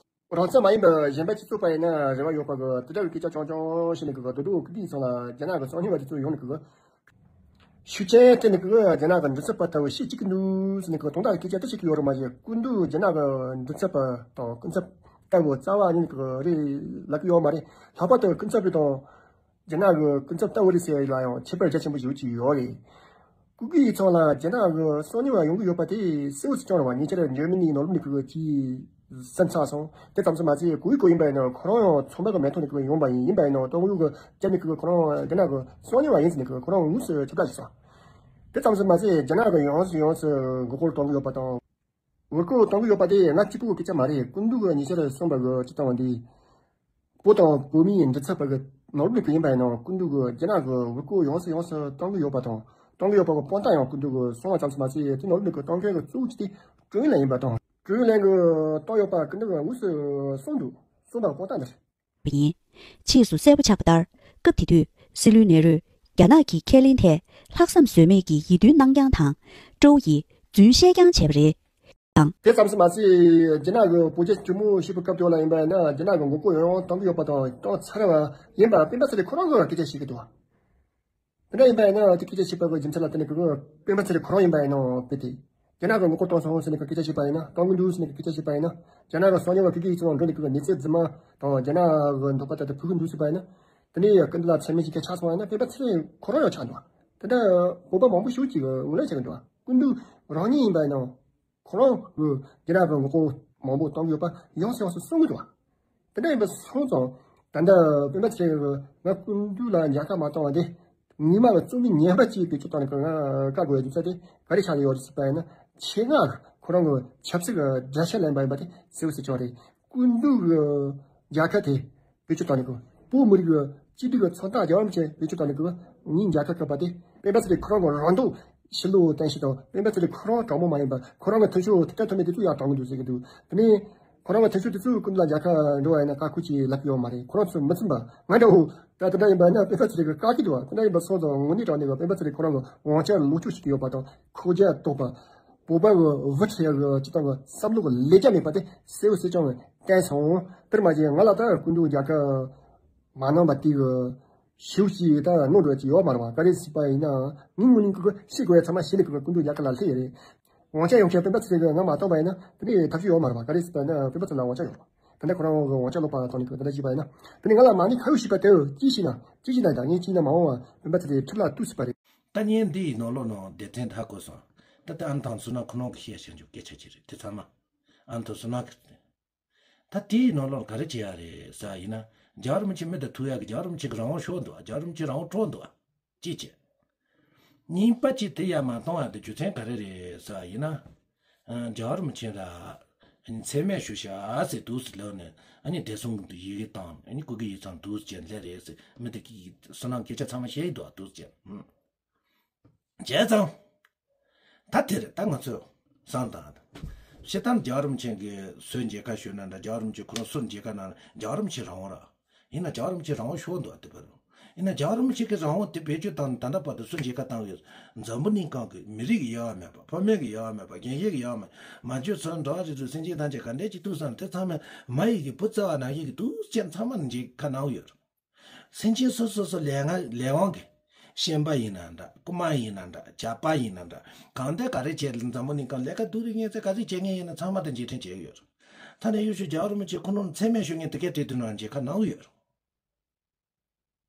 རང་བཙན་མ་ཡིན་པ་གཞན་པ་སྤྱི་ཚོགས་པ་ཡིན་ན་རེ་བ་ཡོད་པ་གི་དེ་འདྲ་བའི་སྐད་ཆ་རྐྱང་རྐྱང་བཤད་ནས་གི་རྡོག་རྡོག་སྐུ་སྒེར་ཚང་ལ་རྒྱ་ནག་གི་སང་ཉིན་བ་དེ་ཚོ་ཡོང་ནས་གི་ཤུགས་རྐྱེན་སྤྲད་ནས་གི་རྒྱ་ནག་གི་མགྲིན་ཚབ་པ་ལྟ་བུ་བཤད་ཅིག་གི་འདུག་ཟེར་ནས་གི་དོན་དག་གི་སྐད་ཆ་དེ་བཤད་ཀྱི་ཡོད་རེད་མ་གཞི། སྐུ་མདུན་རྒྱ་ནག་གི་མགྲིན་ཚབ་པ་དང་སྐུ་ཚབ་ ལྟ་བུ་རྩ་བ་ཉིད་ཀྱི་རེད་ལབ་ཀྱི་ཡོད་མ་རེད། ལྷག་པར་དུ་སྐུ་ཚབ་རེད་དང་། རྒྱ་ནག་གི་སྐུ་ཚབ་ལྟ་བུ་རེད་ཟེར་ཡ་ལ་ཡང་ཁྱད་པར་རྒྱ་ཆེན་པོ་ཞིག་ཅིག་ཡོད་རེད། ཀུ་ཀི་ཡིག་ཚང་ལ་རྒྱ་ནག་གི་སོ་ཉུལ་བ་ཡོང་གི་ཡོད་པ་དེ་གསལ་བོ་ཞིག་བྱུང་རེད་བ། ཉེ་ཆར་འཇར་མ་ནི་ནང་ལོགས་ནས་ཀྱི་ཅིག་སེམས་ཚ་སོང་། དེ་ཙམ་ཞིག་མ་ཟད་ཀུ་ཀི་ཡིན་པ་ཡིན་ན་ཁོ་རང་ཡང་ཚོང་པ་གི་མིང་ཐོག་ནས་ཀྱི་ཡོང་པ་ཡིན། ཡིན་པ་ཡིན་ན་ཏོག་དབྱིབས་ཀྱི་རྐྱེན་ནས་ཀྱི་ཁོ་རང་རྒྱ་ནག་གི་སོ་ཉུལ་བ་ཡིན་ཟེར་ནས་ཀྱི་ཁོ་རང་དངོས་སུ་ཁྱབ་བསྒྲགས་ཞིག་སོང་། དེ་ཙམ་ཞིག་མ་ཟད་རྒྱ་ནག་གི་ཡོངས་སུ་ཡོངས་སུ་མགོ་སྐོར་གཏོང་གི་ཡོད་པ་དང་། ངོ་རྒོལ་གཏོང་གི་ཡོད་པ་དེ་ང་གཅིག་པུ་གི་སྐད་ཆ་མ་རེད། སྐུ་མདུན་གྱིས་ཉེ་ཆར་གསུངས་པ་གི་སྤྱིར་བཏང་འདི། བོད་དང་བོད་མིའི་མགྲིན་ཚབ་པ་གི་ནོར་བུ་གི་ཡིན་པ་ཡིན་ནའང་སྐུ་མདུན་གྱིས་རྒྱ་ནག་གི་ངོ་རྒོལ་ཡོངས་སུ་ཡོངས་སུ་གཏོང་གི་ཡོད་པ་དང་གཏོང་གི་ཡོད་པ་གི་དཔང་རྟགས་ཡང་སྐུ་མདུན་གྱིས་གསུངས་པ་ཙམ་ཞིག་མ་ཟད་དེ་ནོར་བུ་གི་གཏོང་མཁན་གི་གཙོ་བོ་གཅིག་དེ་ཀྲུའུ་ཨིན་ལན་ཡིན་པ་དང་ཀྲུའུ་ཨིན་ལན་གྱིས་གཏོང་ཡོད་པ་སྐུ་མདུན་གྱིས་དངོས་སུ་གསུངས་འདུག་གསུངས་པ་གི་དཔང་རྟགས་འདི་རེད། པ་ཡིན། ཕྱིས་སུ་གསལ་པོ་ཆགས་པ་ལྟར། སྐབས་དེ་དུས་སྲིད་བློན་ནེ་རུས་རྒྱ་ནག་གི་ཁས་ལེན་ཐད་ལྷག་བསམ་ཟོལ་མེད་ཀྱི་ཡིད་རྟོན་གནང་རྐྱང་དང་། ཀྲོའུ་ཡིས་རྫུན་བཤད་རྐྱང་བྱས་པ་རེད། དང་། དེ་ཙམ་ཞིག་མ་ཟད་རྒྱ་ནག་གི་བོད་རྒྱ་གཅིག་མོ་བྱེད་པའི་སྐབས་དེ་ལ་ཡིན་པ་ཡིན་ན་རྒྱ་ནག་གི་ངོ་རྒོལ་ཡང་ཡང་གཏོང་གི་ཡོད་པ་དང་གཏོང་ཚར་བ་ཡིན་པ་སྤེན་པ་ཚེ་རིང་ཁོ་རང་གིས་སྐད་ཆ་བཤད་ཀྱི་འདུག་དེ་འདྲ་ཡིན་པ་ཡིན་ན་དེ་སྐད་ཆ་བཤད་པ་གི་རྒྱུ་མཚན་ལ་བརྟེན་ནས་ཀྱི་སྤེན་པ་ཚེ་རིང་ཁོ་རང་ཡིན་པ་ཡིན་ནོ་དཔེ་དེ། རྒྱ་ནག་གི་ངོ་རྒོལ་གཏོང་སོང་ཟེར་ནས་ཀྱི་སྐད་ཆ་བཤད་པ་ཡིན་ན་གཏོང་གི་འདུག་ཟེར་ནས་ཀྱི་སྐད་ཆ་བཤད་པ་ཡིན་ན་རྒྱ་ནག་གི་སོ་ཉུལ་བ་ཀུ་ཀི་ཡིག་ཚང་ལ་འགྲོ་ནས་ཀྱི་གནས་ཚུལ་རྫུན་མ་དང་རྒྱ་ནག་གི་འདོད་པ་ལྟར་དུ་ཕུལ་གི་འདུག་ཟེར་བ་ཡིན་ན། དེ་ནས་ཀྱི་འདི་ལ་ཚད་མེད་ཀྱི་སྐད་ཆ་ཆགས་སོང་བ་ཡིན་ན་སྤེན་པ་ཚེ་རིང་ཁོ་རང་ཡང་ཆགས་འདུག་དེ་འདྲ་བོད་པ་མང་པོ་ཞིག་ཅིག་ངོས་ལེན་བྱེད་ཀྱི་འདུག་སྐུ་མདུན་རང་ཉིད་ཡིན་པ་ཡིན་ནོ། ཁོ་རང་གིས་རྒྱ་ནག་གི་ངོ་རྒོལ་མང་པོ་གཏོང་གི་ཡོད་པ་ཡོངས་སུ་ཡོངས་སུ་གསུང་གི་འདུག་དེ་འདྲ་ཡིན་པ་སོང་ཙང་ད་ལྟ་སྤེན་པ་ཚེ་རིང་གིས་ང་སྐུ་མདུན་ལ་མཇལ་ཁ་མ་བཏང་བ་དེ་ངོ་མ་གི་རྩོམ་ཡིག་ངན་པ་ཅིག་བེད་སྤྱོད་བཏང་ནས་ང་བཀག་དགོས་ཡ་རྒྱུ་མཚན་དེ་ག་རེ་ཆགས་ཀྱི་ཡོད་རེད་ཟེར་བ་ཡིན་ན་ཆེད་མངགས་ཁོ་རང་གི་ཆབ་སྲིད་ཀྱི་དགྲ་ཤ་ལེན་པ་ཡིན་པ་དེ་གསལ་པོ་ཟེར་ཆོག་རེད། སྐུ་མདུན་གྱི་མཇལ་ཁ་དེ། བེད་སྤྱོད་བཏང་ནས་ཀྱི་བོད་མི་རིགས་ཀྱི་གཅིག་སྒྲིལ་གྱི་མཚོན་རྟགས་རྒྱལ་བ་རིན་པོ་ཆེ་བེད་སྤྱོད་བཏང་ནས་ཀྱི་ངའི་མཇལ་ཁ་བསྐྱལ་བ་དེ་སྤེན་པ་ཚེ་རིང་ཁོ་རང་གི་རང་སྡུག་ཕྱི་ལོགས་བསྟན་ཞིག་དང་སྤེན་པ་ཚེ་རིང་ཁོ་རང་དྲང་མོ་མ་ཡིན་པ་ཁོ་རང་གི་མཐུན་ཕྱོགས་ཐུབ་ཐུབ་མེད་དེ་ཚོ་ཡང་དྲང་གི་འདུག་ཟེར་གྱི་འདུག་དེ་ནས་ཁོ་རང་གི་མཐུན་ཕྱོགས་དེ་ཚོ་སྐུ་མདུན་ལ་མཇལ་ཁ་འགྲོ་བ་ཡིན་ན་བཀག་ཁུལ་གྱིས་ལབ་ཀྱི་ཡོད་མ་རེད། ཁོ་རང་ཚོ་མི་ཚིམ་པ་ང་འདྲ་བོ་ད་དེ་འདྲ་ཡིན་པ་ན་སྤེན་པ་ཚེ་རིང་གི་བཀག་གི་འདུག་བ། དེ་འདྲ་ཡིན་པ་སོང་ཙང་དངོས་གནས་དྲང་གནས་ཀྱི་སྤེན་པ་ཚེ་རིང་ཁོ་རང་གི་དབང་ཆ་ལོག་སྤྱོད་བྱེད་ཀྱི་ཡོད་པ་དང་ཁོག་རྒྱ་དོག་པ། བོད་པ་གི་བུ་ཁྲིད་ཡག་གི་སྤྱི་བཏང་གི་བསམ་བློ་གི་ལས་རྒྱ་མེད་པ་དེ་གསལ་པོ་གསལ་རྐྱང་བསྟན་སོང་། དེར་མ་ཟད་ང་ལ་ད་སྐུ་མདུན་མཇལ་ཁ་མ་གནང་བ་དེ་གི་ཞེ་པོ་ཅིག་ད་གནོད་འགྲོ་ཅིག་ཡོད་མ་རེད་བ། ག་རེ་ཟེར་བ་ཡིན་ན་ངའི་ངོས་ནས་ཀྱི་ཤེས་དགོས་ཡ་ཚང་མ་ཤེས་ནས་ཀྱི་སྐུ་མདུན་མཇལ་ཁ་ལ་སླེབས་ཡོད་རེད། དབང་ཆ་ཡོང་མཁན་སྤེན་པ་ཚེ་རིང་གིས་ང་མ་བཏང་བ་ཡིན་ན་དེ་ནས་ཐབས་ཤེས་ཡོད་མ་རེད་བ། ག་རེ་ཟེར་བ་ན་སྤེན་པ་ཚེ་རིང་ལ་དབང་ཆ་ཡོད་རེད། དེ་འདྲ་ཁོ་རང་གི་དབང་ཆ་ལོག་པ་ཐོག་ནས་ཀྱི་དེ་འདྲ་བྱས་པ་ཡིན་ན་དེ་ནས་ང་ལ་མ་ཎི་ཁ་ཡོད་ཞེས་པ་དེ་ཅི་ཞིག་ན་ཅི་ཞིག་ན་ད་ངས་ཅི་ན་མ་འོངས་བ་སྤེན་པ་ཚེ་རིང་ཁྲིམས་ལ་གཏུགས་སྲིད་པ་རེད། ད་ངས་འདི་ཡི་ནང་ལོགས་ནང་སྡེ་ཚན་ཧ་གོ་སོང་། ད་ལྟ་ཨ་ནི་ཐང་སུ་ན་ཁོ་རང་གི་བཤད་བཞིན་འཇུག་སྐད་ཆ་ཅིག་རེད་དེ་ཚང་མ། ཨ་ནི་ཐང་སུ་ན་གི། ད་དེའི་ནང་ལོགས་ག་རེ་བྱེད་ཡ་རེད་ཟེར་ཡིན་ན། རྒྱལ་བ་རིན་པོ་ཆེ་མི་དང་ཐུག་ཡ་གི་རྒྱལ་བ་རིན་པོ་ཆེ་གི་རང་དབང་ཤོར་འདུག་རྒྱལ་བ་རིན་པོ་ཆེ་རང་དབང་འཕྲོག་འདུག་གཅིག་བྱས། གཉིས་པ་གཅིག་དེ་ཡ་མ་གཏོང་ཡ་དེ་རྒྱུ་མཚན་ག་རེ་རེད་ཟེར་ཡིན་ན། ཨ། རྒྱལ་བ་རིན་པོ་ཆེ་ར། མཚན་སྨད་ཞུ་བྱ་ཟེར་འདུག་ཟེར་ལབ་ནས་ཨ་ནི་བདེ་སྲུང་གི་ཡི་གེ་བཏང་ཨ་ནི་སྐུ་སྒེར་ཡིག་ཚང་འདུག་ཟེར་ལས་རེད་ཟེར་མི་དེ་གིས་སུ་ནང་སྐད་ཆ་ཚང་མ་བཤད་ཡི་འདུག་འདུག་ཟེར། བྱས་ཙང་། ད་དེ་རེད་ད་ང་ཚོས་བསམ་བཏང་། སྤྱིར་བཏང་རྒྱལ་བ་རིན་པོ་ཆེ་གིས་སུ་མཇལ་ཁ་ཞུས་ན་འདྲ་རྒྱལ་བ་རིན་པོ་ཆེ་ཁོ་རང་སུར་མཇལ་ཁ་གནང་ན་རྒྱལ་བ་རིན་པོ་ཆེ་རང་དབང་ར། ཡིན་ན་རྒྱལ་བ་རིན་པོ་ཆེ་རང་དབང་ཤོར་འདུག་ཨ་དེ་བར། ཡིན་ན་རྒྱལ་བ་རིན་པོ་ཆེ་གི་རང་དབང་དེ་བེད་སྤྱོད་བཏང་ནས་ད་ལྟ་བར་དུ་སུ་མཇལ་ཁ་བཏང་ཡོད། འཛམ་བུ་གླིང་སྒང་གི་མི་རིགས་ཀྱི་དབྱེ་བ་མེད་པ་ཕ་མེས་ཀྱི་དབྱེ་བ་མེད་པ་རྒན་གཞོན་གྱི་དབྱེ་བ་མེད་པ་མ་འཇོན་ཚོན་འགྲོ་བ་རིགས་དྲུག་སེམས་ཅན་ཐམས་ཅད་ག་འདྲས་ཅིག་ཐུག་སོང་དེ་ཚང་མས་མ་ཡི་གི་བུ་བརྩེ་བ་ནང་བཞིན་གྱི་འདུག་ཅན་ཚང་མ་ལ་མཇལ་ཁ་གནང་ཡོད། སེམས་ཅན་སོ་སོ་སོ་ལས་ང་ལས་དབང་གི། ཤན་པ་ཡིན་ན་འདྲ་རྐུན་མ་ཡིན་ན་འདྲ་ཇག་པ་ཡིན་ན་འདྲ་གང་འདྲ་ག་རེ་བྱས་འཛམ་བུ་གླིང་གང་ལས་ཀ་སྡུག་རུ་ངན་ཚད་ག་ཚོད་བྱེད་མཁན་ཡིན་ན་ཚང་མ་དང་མཇལ་འཕྲད་བྱས་ཡོད། ཐ་ན་ཡུལ་ཤུལ་རྒྱལ་བ་རིན་པོ་ཆེ་ཁོ་ནོར་མཚན་སྨད་ཞུ་མཁན་དེ་གའི་གྲས་དེ་ནང་མཇལ་ཁ་གནང་ཡོད།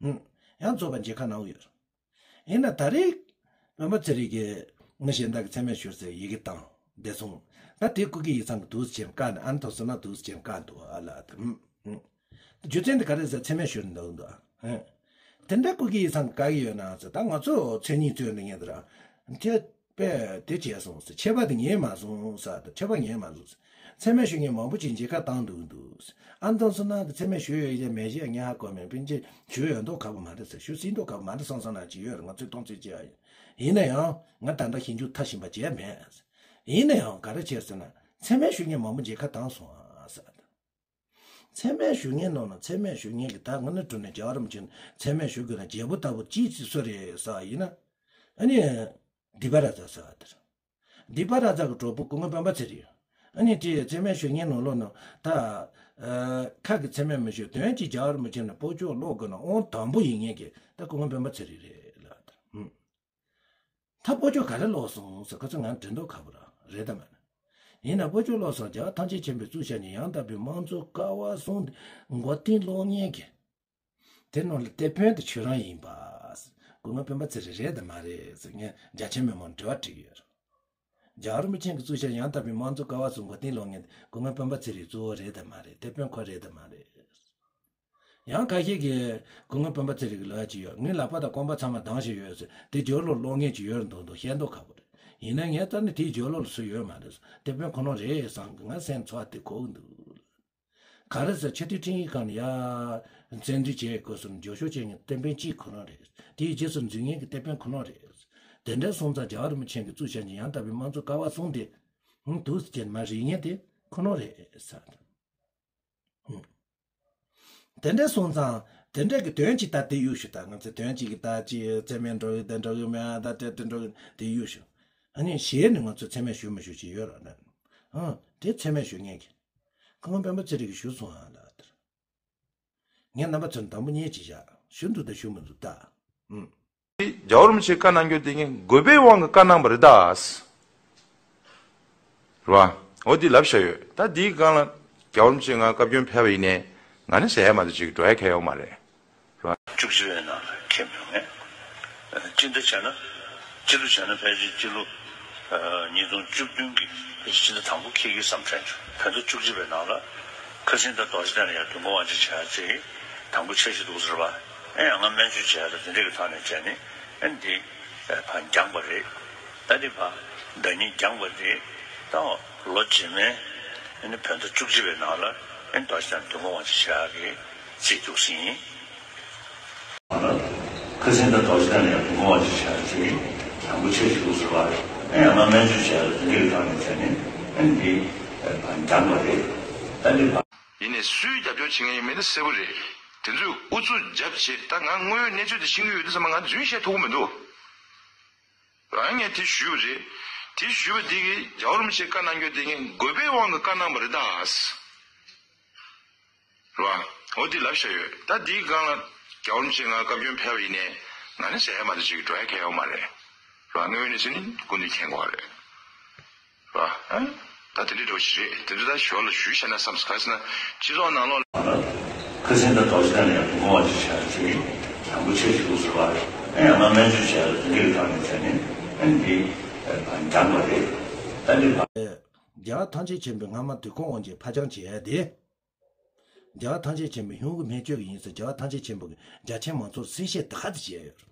ཧུམ། ཡང་རྫོགས་པ་མཇལ་ཁ་གནང་ཡོད། ཡིན་ན་ད་རེས་སྤེན་པ་ཚེ་རིང་གིས་མི་གཞན་དག་གི་མཚན་སྨད་ཞུ་ཟེར་ཡི་གེ་བཏང་བདེ་སྲུང་། ད་དེ་སྐུ་སྒེར་ཡིག་ཚང་གི་འདུག་སེ་བྱས་བཀག་ནས་ཨ་ནི་ཐོག་སོ་ན་འདུག་སེ་བྱས་བཀག་འདུག་ཨ་ལ་དེ། རྒྱུ་མཚན་དེ་ག་རེ་ཟེར་མཚན་སྨད་ཞུ་འདུག་འདུག་ཨ། དེ་འདྲ་སྐུ་སྒེར་ཡིག་ཚང་གི་བཀག་གི་ཡོད་ན་ཟེར་ད་ང་ཚོ་མཚན་ཉིད་རྩོད་འདི་ངས་དེ་ར། དེ་པས་དེ་བྱས་སོང་ཟེར་ཆད་པ་དེ་ངས་མ་སོང་ཟེར་ད་ཆད་པ་ངས་མ་སོང་ཟེར། མཚན་སྨད་ཞུ་མཁན་མང་པོ་ཅིག་མཇལ་ཁ་བཏང་འདུག་འདུག་ཨ་མདང་སོ་ན་གི་མཚན་སྨད་ཞུ་ཡོད་ཡ་མེད་ཡ་ངས་ཧ་གོ་མེད་པིན་ཅི་ཞུ་ཡོད་མདོག་ཁ་པོ་མ་རེད་ཟེར་ཞུ་སྲིད་མདོག་ཁ་པོ་མ་རེད་བསམ་བསམ་ན་ཅི་ཡོད་རེད་ང་ཚོས་གཏོང་ཚོད་ཅི་ཡ་ཡིན། ཡིན་ན་ཡང་ང་ད་ལྟ་ཞིབ་འཇུག་མཐའ་ཕྱིན་པ་བྱས་མེད། ཡིན་ན་ཡང་ག་རེ་བྱས་ཟེར་ན་མཚན་སྨད་ཞུ་མཁན་མང་པོ་མཇལ་ཁ་བཏང་སོང་ཨ་ཟེར། མཚན་སྨད་ཞུ་མཁན་ནང་ན་མཚན་སྨད་ཞུ་མཁན་གྱི་ད་ང་ནི་གྲོ་ནས་རྒྱལ་བ་རིན་པོ་ཆེ་མཚན་སྨད་ཞུ་དགོས་ན་རྒྱལ་པོ་ལྟ་བུ་ཅིའི་ཚེ་སུ་རེད་ཟེར་བ་ཡིན་ན། ཨ་ནི། སྡིག་པ་ར་ཛ་ཟེར་བ་དེ་རེད། སྡིག་པ་ར་ཛ་གི་གྲོགས་པོ་སྐུ་ངོ་སྤེན་པ་ཚེ་རིང་། ཨ་ནི་དེ་མཚན་སྨད་ཞུ་མཁན་ནང་ལོགས་ན་ད། ཨ། ཁ་གི་མཚན་སྨད་མི་ཞུ་དོན་གྱི་རྒྱལ་བ་རིན་པོ་ཆེ་ན་སྤོ་ཆོག་ཀློག་དགོས་ན་དབང་དང་པོ་ཡིན་མཁན་གྱི་ད་སྐུ་ངོ་སྤེན་པ་ཚེ་རིང་རེད་ལ་ད། ཧུམ། ད་སྤོ་ཆོག་ག་རེ་ཀློག་སོང་ཟེར་ཁ་ཚོ་ང་དྲན་མདོག་ཁ་པོ་ར་རེད་ད་མ་ན། ཡིན་ན་བུ་ཆུང་བློ་བཟང་རྒྱལ་བ་ཐམས་ཅད་མཁྱེན་པའི་གཙུག་ཞབས་ཀྱི་ཡང་དག་པའི་དམངས་གཙོ་ཀ་བ་གསུམ་དེ་མགོ་རྟིང་སློག་མཁན་གྱི། དེ་ནང་ལ་དེད་དཔོན་དེ་ཁྱོད་རང་ཡིན་པ། སྐུ་ངོ་སྤེན་པ་ཚེ་རིང་རེད་དམ་མ་རེད་ཟེར་ངས་རྒྱ་ཆེ་མི་མང་དྲི་བ་དྲིས་ཡོད། རྒྱལ་བ་རིན་པོ་ཆེ་གི་གཙུག་ཞབས་ཡང་དག་པའི་དམངས་གཙོ་ཀ་བ་གསུམ་མགོ་རྟིང་སློག་མཁན་དེ་སྐུ་ངོ་སྤེན་པ་ཚེ་རིང་གཙོ་བོ་རེད་དམ་མ་རེད། དེད་དཔོན་ཁོ་རེད་དམ་མ་རེད། ཡང་ཁ་ཤས་ཀྱིས་སྐུ་ངོ་སྤེན་པ་ཚེ་རིང་གི་ལབ་ཡ་ཅིག་ཡོད། ངའི་ལག་པ་དང་རྐང་པ་ཚང་མ་སྡང་ཞིག་ཡོད་ཟེར། དེ་སྦྱོར་ཀློག་ཀློག་མཁན་ཅིག་ཡོད་རེད་འདུག་འདུག་ཤེས་མདོག་ཁ་པོ་རེད། ཡིན་ན་ངས་ལྟ་ན་དེའི་སྦྱོར་ཀློག་ལ་སུ་ཡོད་མ་རེད། དེད་དཔོན་ཁོ་རང་རེད་བསམ་གི་ང་སེམས་ཚོར་བ་དེ་གོ་གི་འདུག་ག་རེ་ཟེར། ཆེས་མཐོའི་ཁྲིམས་ཡིག་ཁང་ནས་ཡར་བཙན་འཛུལ་བྱེད་དགོས་སོང་། འགྱོད་བཤགས་བྱེད་མཁན་དེད་དཔོན་གཅིག་ཁོ་རང་རེད། དེའི་རྗེས་སུ་འཛུལ་མཁན་གྱི་དེད་དཔོན་ཁོ་རང་རེད། དེ་འདྲ་སོང་ཙང་རྒྱལ་བ་རིན་པོ་ཆེ་གི་གཙུག་ཞབས་ཀྱི་ཡང་དག་པའི་དམངས་གཙོ་ཀ་བ་གསུམ་དེ་འདུག་ཟེར་མ་རིག་མཁན་དེ་ཁོ་རང་རེད་ཟེར། དེ་འདྲ་སོང་ཙང་དེ་འདྲ་གི་དོན་གཅིག་ད་དེ་གཡུག་ཞུ། ད་ང་ཚོས་དོན་གཅིག་གི་ད་ཅི་མཚན་སྨད་འགྲོ་གི་དེ་འགྲོ་གི་མེད་ཨ། ད་དེ་དེ་འགྲོ་གི་དེ་གཡུག་ཞུ། ཨ་ནི་གཞི་ནས་ང་ཚོས་མཚན་སྨད་ཞུ་མི་ཞུ་ཅི་ཡོད་ར་ན། ཨང་། དེ་མཚན་སྨད་ཞུ་མཁན་གྱི། ཁོང་སྤེན་པ་ཚེ་རིང་གིས་ཞུ་སོང་ཨ་ལ་དེར། ངས་རྣམ་པ་ཚོར་དང་པོ་ཉན་ཅིག་བཞག་ཞུ་འདུག་ད་ཞུ་མི་འདུག་ད། ཨང་། རྒྱལ་བ་རིན་པོ་ཆེས་བཀའ་གནང་རྒྱུ་དེ་ངས་དགོས་པའི་དབང་གིས་བཀའ་གནང་བ་རེད་ད། རེད་བ། འོ་འདི་ལབ་བཞག་ཡོད། ད་འདིའི་སྒང་ལ་རྒྱལ་བ་རིན་པོ་ཆེ་ང་བཀའ་བཀྱོན་ཕེབས་པ་ཡིན་ནའི་ང་ནི་ཟེར་ཡ་མ་གཏོགས་ཅིག་འགྲོ་ཡ་གང་ཡོད་མ་རེད། རེད་བ། བཅུ་གཅིག་པའི་ནང་ལ་འཁེལ་མི་ཡོང་ངས། སྤྱི་ཟླ་བྱས་ན། སྤྱི་ལོ་བྱས་ན་ཕལ་ཆེར་སྤྱི་ལོ་ཉིས་སྟོང་བཅུ་བདུན་གྱི་ཕལ་ཆེར་སྤྱི་ཟླ་དང་པོ་འཁེལ་གྱི་བསམ་དྲན་བྱུང་། ཕན་ཚུན་བཅུ་གཅིག་པའི་ནང་ལ་ཁ་སང་ད་རྡོ་རྗེ་གདན་ལ་ཡར་དུས་འཁོར་དབང་ཆེན་བྱས་ཚེ་དང་པོ་འཆར་གཞི་འདུག་ཟེར་བ། ཨེ་ཡང་ང་སྨན་བཅོས་བྱས་ད་དེ་འདྲ་གི་ཐོག་ནས་བྱས་ནས་ཨེ་འདི་ཕར་འགྱངས་པ་རེད། ད་འདི་ཕར་ཟླ་ཉིན་འགྱངས་པ་རེད། ད་ལོ་རྗེས་མའི་ཨེ་ནི་བོད་ཟླ་བཅུ་གཅིག་པའི་ནང་ལ་ཨེ་རྡོ་རྗེ་གདན་དུས་འཁོར་དབང་ཆེན་བྱ་གི་རྩིས་འདུག་ཟིན། ཁ་སང་ད་རྡོ་རྗེ་གདན་ལ་ཡང་དུས་འཁོར་དབང་ཆེན་བྱ་གི་དང་པོ་འཆར་གཞི་འདུག་ཟེར་བ་རེད། ཨེ་ཡང་ང་སྨན་བཅོས་བྱས་ད་དེ་འདྲ་གི་ཐོག་ནས་བྱས་ནས་ཨེ་འདི་ཕར་འགྱངས་པ་རེད། ད་འདི་ཕར། ཡིན་ནའི་སུས་རྒྱབ་སྐྱོར་བྱེད་མཁན་ཡིན་མིན་ནི་གསལ་པོ་རེད། དེ་ཚོས་ཨུ་ཚུགས་རྒྱབ་བྱས་ད་ང་དངོས་ཡོད་གནས་ཚུལ་དེ་ཤེས་ཀྱི་ཡོད་དུས་ཙམ་པ་ང་རྫུན་བཤད་ཐུབ་ཀྱི་མི་འདུག་རང་ངས་དེ་ཞུས་པ་རེད། དེ་ཞུས་པ་དེ་གིས་རྒྱལ་བ་རིན་པོ་ཆེས་བཀའ་གནང་རྒྱུ་དེ་ངས་དགོས་པའི་དབང་གིས་བཀའ་གནང་བ་རེད་ད། རེད་བ། འོ་དེ་ལབ་བཞག་ཡོད། ད་དེའི་སྒང་ལ་རྒྱལ་བ་རིན་པོ་ཆེས་ང་བཀའ་བཀྱོན་ཕེབས་པ་ཡིན་ནའི་ང་ནི་ཟེར་ཡ་མ་གཏོགས་ཅིག་འགྲོ་ཡ་གང་ཡོད་མ་རེད། རེད་བ། དངོས་ཡོད་གནས་ཚུལ་ནི་སྐུ་མདུན་མཁྱེན་དགོས་པ་རེད། རེད་བ། ཨ། ད་དེ་འདྲའི་འགྲོ་ཞིག་རེད། དེ་ཚོ་ད་ཞོར་ལ་ཞུས་བཤད་ན་བསམ་སོང་། ག་རེ་ཟེར་ན་སྤྱི་ཚོགས་ནང་ལོགས་ལ། ཁ་སང་ད་རྡོ་རྗེ་གདན་ལ་ཡང་དུས་འཁོར་དབང་ཆེན་བྱ་ཞུས། དང་པོ་འཆར་གཞི་འདུག་ཟེར་བ་རེད། ཨེ་ཡང་ང་སྨན་བཅོས་བྱས་ད་དེ་འདྲའི་ཐོག་ནས་བྱས་ནས་ཨེ་འདི་ཕར་འགྱངས་པ་རེད། ད་འདི་ཕར། རྒྱལ་བ་ཐམས་ཅད་མཁྱེན་པའི་སྔ་མ་དུས་འཁོར་དབང་ཆེན་ཕར་འགྱངས་བྱས་ཡ་དེ། རྒྱལ་བ་ཐམས་ཅད་མཁྱེན་པའི་གཞུང་གི་སྨན་བཅོས་ཀྱི་ཡིན་ཟེར། རྒྱལ་བ་ཐམས་ཅད་མཁྱེན་པ་གིས་རྒྱ་ཆེ་མང་ཚོགས་གསལ་བཤད་ད་ག་ཚོད་བྱས་ཡོད་རེད།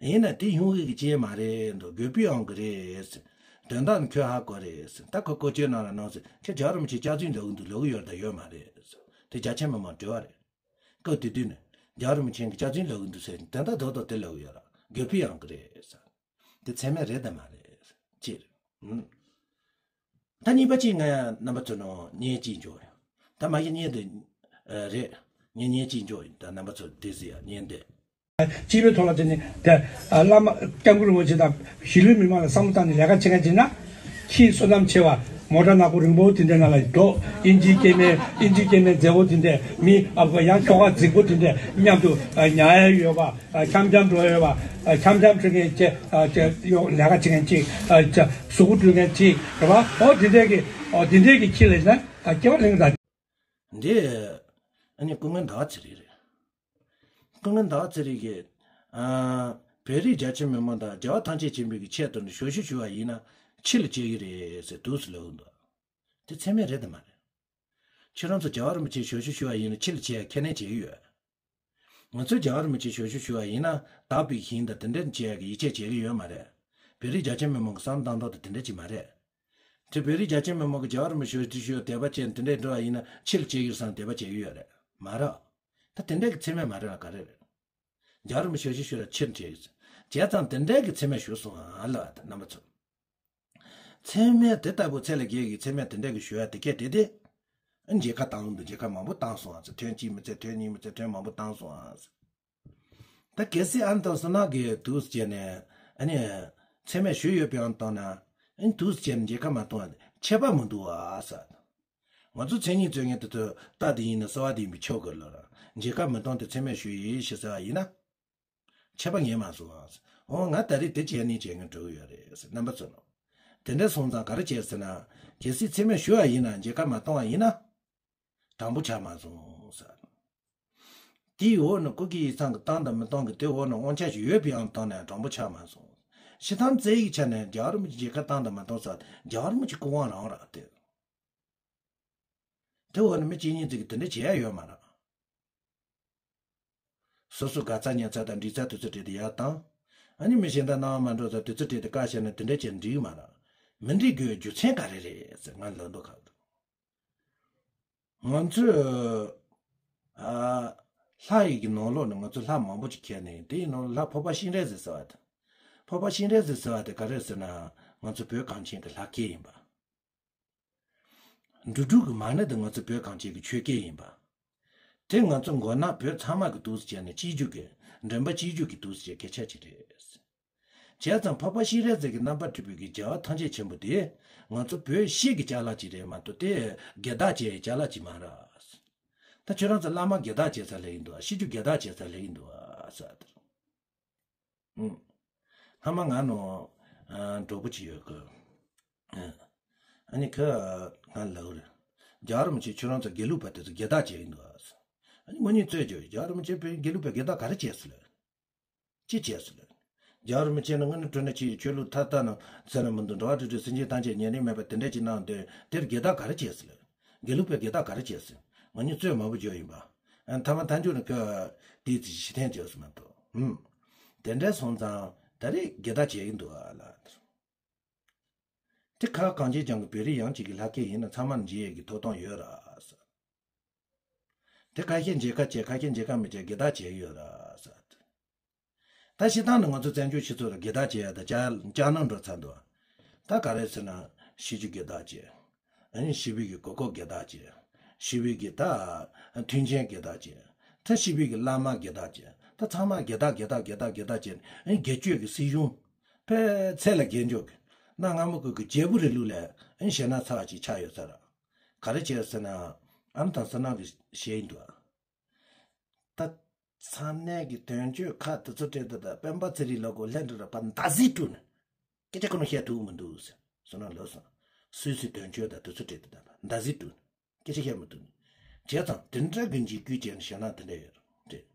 ཡིན་ན་དེ་གཞུང་གི་ཅིག་མ་རེད་འདུག་དགོས་པའི་དབང་གིས་རེད་ཟེར། དོན་དག་ནི་ཁོས་ཧ་གོ་རེད་ཟེར། ད་ཁོ་བཀོལ་སྤྱོད་གནང་ར་གནང་ཟེར། ཁྱེད་རྒྱལ་བ་རིན་པོ་ཆེས་སྐྱག་རྫུན་ལབ་ཀྱི་འདུག་ལབ་ཀྱི་ཡོད་རེད་ད་ཡོད་མ་རེད་ཟེར། དེ་རྒྱ་ཆེ་མི་མང་དྲི་བ་རེད། སྐབས་དེ་དུས་ནས་རྒྱལ་བ་རིན་པོ་ཆེ་གིས་སྐྱག་རྫུན་ལབ་ཀྱི་འདུག་ཟེར། དོན་དག་རྡོག་རྡོག་དེ་ལབ་ཀྱི་ཡོད་ར། དགོས་པའི་དབང་གིས་རེད་ཟེར། དེ་མཚན་སྨད་རེད་དམ་མ་རེད་ཟེར། ཅེས་རེད། ད་གཉིས་པ་གཅིག་ང་རྣམ་པ་ཚོ་ནང་བརྙན་གཅིག་འཇོག་ཡོད། ད་མ་གཞི་བརྙན་དེ་རེད། ངས་བརྙན་གཅིག་འཇོག་ཡོད། ད་རྣམ་པ་ཚོ་དེ་གཟིགས་ཡ་བརྙན་དེ། སྤྱི་པའི་ཐོག་ལ་བྱས་ནས་དེ་བླ་མ་སྐྱབས་མགོན་རིན་པོ་ཆེ་དང་གཞིས་ལུས་མི་མང་ལ་བསམ་བློ་བཏང་ནས་ལས་ཀ་བྱེད་མཁན་བྱས་ན། ཁྱི་བསོད་ནམས་ཆེ་བ་མོ་ཊ་ནག་པོ་རིང་པོ་དེ་འདྲའི་ནང་ལ་འགྲོ། ཨིན་ཇིའི་སྐྱེ་དམན་ཨིན་ཇིའི་སྐྱེ་དམན་མཛེས་པོ་དེ་འདྲས་མི་ཨ་ཁུ་ཡང་ཁྱོ་ག་རྫིག་པོ་དེ་འདྲས་མཉམ་དུ་ཉལ་ཡ་ཡོད་པ། འཆམ་འཆམ་འགྲོ་ཡོད་པ། འཆམ་འཆམ་འགྲོ་མཁན་ཅིག་ཡོ་ལས་ཀ་བྱེད་མཁན་ཅིག་གཟུགས་པོ་འགྲུལ་མཁན་ཅིག་རེད་པ། ཨོ་དེ་འདྲས་ཀྱི་ཨོ་དེ་འདྲས་ཀྱི་ཁྱི་ལ་ཡིན་ན་སྐྱེ་བ་ལེན་གྱི་ད། འདི། ཨ་ནི་སྐུ་ངོ་ཟླ་བ་ཚེ་རིང་རེད། སྐུ་ངོ་ཟླ་བ་ཚེ་རིང་གིས། ཨ། བོད་རིགས་རྒྱ་ཆེ་མི་མང་དང་རྒྱལ་བ་ཐམས་ཅད་མཁྱེན་པའི་གི་ཆེད་དུ་ནི་ཞབས་ཞུ་ཞུ་བ་ཡིན་ན་ཕྱི་ལ་བྱེད་ཀྱི་རེད་ཟེར་འདུག་སེ་ལབ་ཀྱི་འདུག་དེ་མཚན་སྨད་རེད་དམ་མ་རེད། ཁྱེད་རང་ཚོ་རྒྱལ་བ་རིན་པོ་ཆེ་ཞབས་ཞུ་ཞུ་བ་ཡིན་ན་ཕྱི་ལ་བྱེད་ཡ་ཁས་ལེན་བྱེད་ཀྱི་ཡོད། ང་ཚོས་རྒྱལ་བ་རིན་པོ་ཆེ་ཞབས་ཞུ་ཞུ་བ་ཡིན་ན་བདག་པོའི་ཞིང་དང་དེ་འདྲ་བྱེད་ཡ་གི་ཡིད་ཆེས་བྱེད་ཀྱི་ཡོད་མ་རེད། བོད་རིགས་རྒྱ་ཆེ་མི་མང་གི་བསམ་བློ་བཏང་སྟངས་དེ་དེ་འདྲ་ཅིག་མ་རེད། དེ་བོད་རིགས་རྒྱ་ཆེ་མི་མང་གིས་རྒྱལ་བ་རིན་པོ་ཆེ་ཞབས་ཞུ་དད་པ་བྱས་དེ་འདྲའི་འགྲོ་བ་ཡིན་ན་ཕྱི་ལ་བྱེད་ཀྱི་ཡོད་བསམ་དད་པ་བྱེད་ཀྱི་ཡོད་རེད་མ་རེད། ད་དེ་འདྲ་གི་མཚན་སྨད་མ་རེད་ལ་ག་རེ་རེད། རྒྱལ་བ་རིན་པོ་ཆེ་ཞབས་ཞུ་ཞུ་ལ་ཕྱིར་བྱེད་ཀྱི་བྱས་ཙང་དེ་འདྲ་གི་མཚན་སྨད་ཞུ་སོང་ཨ་ལ་ད་རྣམ་པ་ཚོ། མཚན་སྨད་དེ་ལྟ་བུ་ཚད་ལས་བརྒལ་གྱི་མཚན་སྨད་དེ་འདྲ་གི་ཞུ་ཡ་དེ་སྐད་དེ་དེ། མཇལ་ཁ་བཏང་འདུག་མཇལ་ཁ་མང་པོ་བཏང་སོང་ཨ་ཙི། ཐེངས་གཅིག་མི་ཚད་ཐེངས་གཉིས་མི་ཚད་ཐེངས་མང་པོ་བཏང་སོང་ཨ་ཙི། ད་གལ་སྲིད་ཨ་ནི་དང་བསོད་ནམས་ཀྱིས་འདུག་སེ་བྱས་ནས་ཨ་ནི་མཚན་སྨད་ཞུས་ཡོད་པའི་ཨ་ནི་བཏང་ན་ཨ་ནི་འདུག་སེ་བྱས་ནས་མཇལ་ཁ་མ་གཏོང་བ་ཁྱད་པར་མི་འདུག་ཨ་ཟེར། ང་ཚོ་མཚན་ཉིད་རྩོད་མཁན་དེ་ཚོ་རྟ་དེ་ཡིན་ན་སོ་པ་དེ་ཡིན་པའི་ཆོག་གི་ལ་ར། མཇལ་ཁ་མི་གཏོང་དེ་མཚན་སྨད་ཞུས་ཡིན་ཞེས་ཟེར་བ་ཡིན་ན། ཁྱད་པར་ངས་མ་བཟོ་བ། འོ་ང་ད་རེས་དེ་བྱས་ནས་བྱས་ངས་འགྲོ་གི་ཡོད་རེད་ཟེར་རྣམ་པ་ཚོ་ནོ། དེ་འདྲ་སོང་ཙང་ག་རེ་བྱས་ཟེར་ན། གལ་སྲིད་མཚན་སྨད་ཞུ་བ་ཡིན་ན། མཇལ་ཁ་མ་གཏོང་བ་ཡིན་ན། དྲང་པོ་ཆགས་མ་སོང་ཟེར། དེའི་འོག་ནས་སྐུ་སྒེར་ཡིག་ཚང་གི་བཏང་དང་མི་གཏོང་གི་དེ་འོག་ནས་དབང་ཆ་ཞིག་ཡོད་པའི་ཨང་བཏང་ནས་དྲང་པོ་ཆགས་མ་སོང་། སྤྱིར་བཏང་རྩ་བའི་ཆ་ནས་རྒྱལ་བ་རིན་པོ་ཆེ་མཇལ་ཁ་བཏང་དང་མ་གཏོང་ཟེར། རྒྱལ་བ་རིན་པོ་ཆེ་སྐུ་དབང་རང་རེད་དེ། དེ་འོག་ནས་མི་གཅིག་གཉིས་ཙམ་གྱིས་དེ་འདྲ་བྱེད་ཡ་ཡོད་མ་རེད། སོ་སོ་དགའ་ཚོར་ཉར་ཚུལ་དང་འགྲིག་ཚུལ་དུས་ཚོད་སྤྲད་དེ་ཡར་བཏང་། ཨ་ནི་མི་གཞན་དག་སྣང་བ་མ་འགྲོ་ཚུལ་དུས་ཚོད་སྤྲད་དེ་བཀག་བཞག་ན་དེ་འདྲ་བྱས་ན་འགྲིག་གི་མ་རེད། མི་འགྲིག་དགོས་རྒྱུ་མཚན་ག་རེ་རེད་ཟེར། ང་ལབ་འདུག་ག་ང་ཚོས་ཨ་ལྷ་ཡི་གི་ནང་ལོགས་ནས་ང་ཚོ་ལྷ་མང་པོ་ཅིག་མཁྱེན་ནས། དེའི་ནང་ལྷ་འཕགས་པ་སྤྱན་རས་གཟིགས་ཟེར་བ་དང་། འཕགས་པ་སྤྱན་རས་གཟིགས་ཟེར་བ་དེ་ག་རེ་ཟེར་ན། ང་ཚོ་བོད་གངས་ཅན་གྱི་ལྷ་སྐལ་ཡིན་པ། འབྲུ་དྲུག་གི་མ་ཎི་དེ་ང་ཚོ་བོད་གངས་ཅན་གྱི་ཆོས་སྐལ་ཡིན་པ། དེ་ང་ཚོ་མགོ་ནག་བོད་ཚང་མ་གི་འདུག་སེ་བྱས་ནས་གཅིག་གྱུར་གྱི། མགྲིན་པ་གཅིག་གྱུར་གྱི་འདུག་སེ་བྱས་སྐད་ཆ་ཅིག་རེད། བྱས་ཙང་འཕགས་པ་སྤྱན་རས་གཟིགས་ཀྱི་རྣམ་པར་སྤྲུལ་པའི་གི་རྒྱལ་བ་ཐམས་ཅད་མཁྱེན་པ་དེ་ང་ཚོ་བོད་སྤྱི་གི་ཅ་ལག་ཅིག་རེད་མ་གཏོགས། དེ་སྒེར་བདག་བྱས་ཡའི་ཅ་ལག་ཅིག་མ་རེད། ད་ཁྱོད་རང་ཚོ་བླ་མ་སྒེར་བདག་བྱས་ཚར་ལེ་ཡིན་འདུག་ཨ། སྤྱི་རྒྱུ་སྒེར་བདག་བྱས་ཚར་ལེ་ཡིན་འདུག་ཨ་ཟེར། ཨུམ། སྔ་མ་ང་ནང་ཨ་གྲོགས་པོ་ཅིག་ཡོད་གི། ཨ་ཨ་ནི་ཁོས་ང་ལབ་རེད། རྒྱལ་བ་རིན་པོ་ཆེ་ཁྱོད་རང་ཚོ་དགེ་ལུགས་པ་དེ་ཚོ་སྒེར་བདག་བྱས་ཡིན་འདུག་ཨ་ཟེར། ཨ་ནི་ངོ་ཉིད་རྩོད་རྒྱུ། རྒྱལ་བ་རིན་པོ་ཆེ་བོད་དགེ་ལུགས་པའི་སྒེར་བདག་ག་རེ་བྱས་སོང་ལབ། ཅི་བྱས་སོང་ལབ། རྒྱལ་བ་རིན་པོ་ཆེ་ནི་དངོས་གནས་དྲང་གནས་ཅིག་ཆོས་ལུགས་ཐ་ཐ་ན་ཟེར་ན་མི་འདུག་འགྲོ་བ་རིགས་དྲུག་སེམས་ཅན་ཐམས་ཅད་ཉེ་རིང་མེད་པ་དེ་འདྲ་ཅིག་གནང་དོན་དེར་སྒེར་བདག་ག་རེ་བྱས་སོང་ལབ། དགེ་ལུགས་པའི་སྒེར་བདག་ག་རེ་བྱས་སོང་། ང་གཉིས་རྩོད་མང་པོ་བརྗོད་ཡིན་པ། ཨ་མཐའ་མ་མཐའ་མཇུག་ནས་ཁོས་དེའི་ཚེ་ཕྱིར་འཐེན་བྱས་སོང་མ་གཏོགས། ཨུམ། དེ་འདྲ་སོང་ཙང་ད་རེས་སྒེར་བདག་བྱས་ཀྱི་འདུག་ཨ་ལ། དེ་ཁ་གངས་ཅན་ལྗོངས་ཀྱི་བོད་རིགས་ཡང་གཅིག་གི་ལྷ་སྐལ་ཡིན་ན་ཚང་མར་མཇལ་ཡས་ཀྱི་ཐོབ་ཐང་ཡོད་ར་ཟེར། དེ་ཁ་ཤས་མཇལ་ཁ་བྱས། ཁ་ཤས་མཇལ་ཁ་མི་བྱས། སྒེར་བདག་བྱས་ཡོད་ར་ཟེར། ད་སྤྱིར་བཏང་ནི་ང་ཚོ་བཙན་བྱོལ་སྤྱི་ཚོགས་ལ་སྒེར་བདག་བྱས་ཡ་ད་ཅག་ཅག་ནང་འགྲོ་ཚར་འདུག་ད་ག་རེ་ཟེར་ན། སྤྱི་རྒྱུ་སྒེར་བདག་བྱས། ཨ་ནི་སྤྱི་པའི་གི་གོ་སྐབས་སྒེར་བདག་བྱས། སྤྱི་པའི་གི་ད་མཐུན་རྐྱེན་སྒེར་བདག་བྱས། ད་སྤྱི་པའི་གི་བླ་མ་སྒེར་བདག་བྱས། ད་ཚང་མ་སྒེར་བདག་སྒེར་བདག་སྒེར་བདག་སྒེར་བདག་བྱས། ཨ་ནི་སྒེར་གཅོད་ཀྱི་སྲིད་གཞུང་ཕལ་ཆེར་ལ་སྒེར་འཇོག་གི། གནའ་སྔ་མོ་གི་གི་རྒྱལ་པོ་རིང་ལུགས་ལ་ཨ་ནི་ཞེད་སྣང་ཚ་བ་ཅིག་ཆགས་ཡོད་ས་རེད། ག་རེ་བྱས་ཟེར་ན། ཨ་ནི་དང་བསོད་ནམས་ཀྱིས་བཤད་ཡིན་འདུག་ད་ཚང་མས་ཀྱི་དོན་གཅོད་ཁ་དེ་ཚོ་སྤྲད་དེ། ད་སྤེན་པ་ཚེ་རིང་ལ་གོ་ལྷན་དུ་ར་པ་འདའ་ཟི་ཀྲུ་ནས་སྐད་ཆ་ཁོ་ན་བཤད་ཐུབ་མི་འདུག་ཟེར། བསོད་ནམས་ལགས་སོང་། སུད་སི་དོན་གཅོད་དང་དེ་ཚོ་སྤྲད་དེ། ད་འདའ་ཟི་ཀྲུ་ནས་སྐད་ཆ་བཤད་མི་ཐུབ་ནས། བྱས་ཙང་དེ་འདྲ་གི་འཇིགས་སྐུལ་བྱས་ནས་ཞེད་སྣང་དེ་འདྲ་ཡོད་རེད།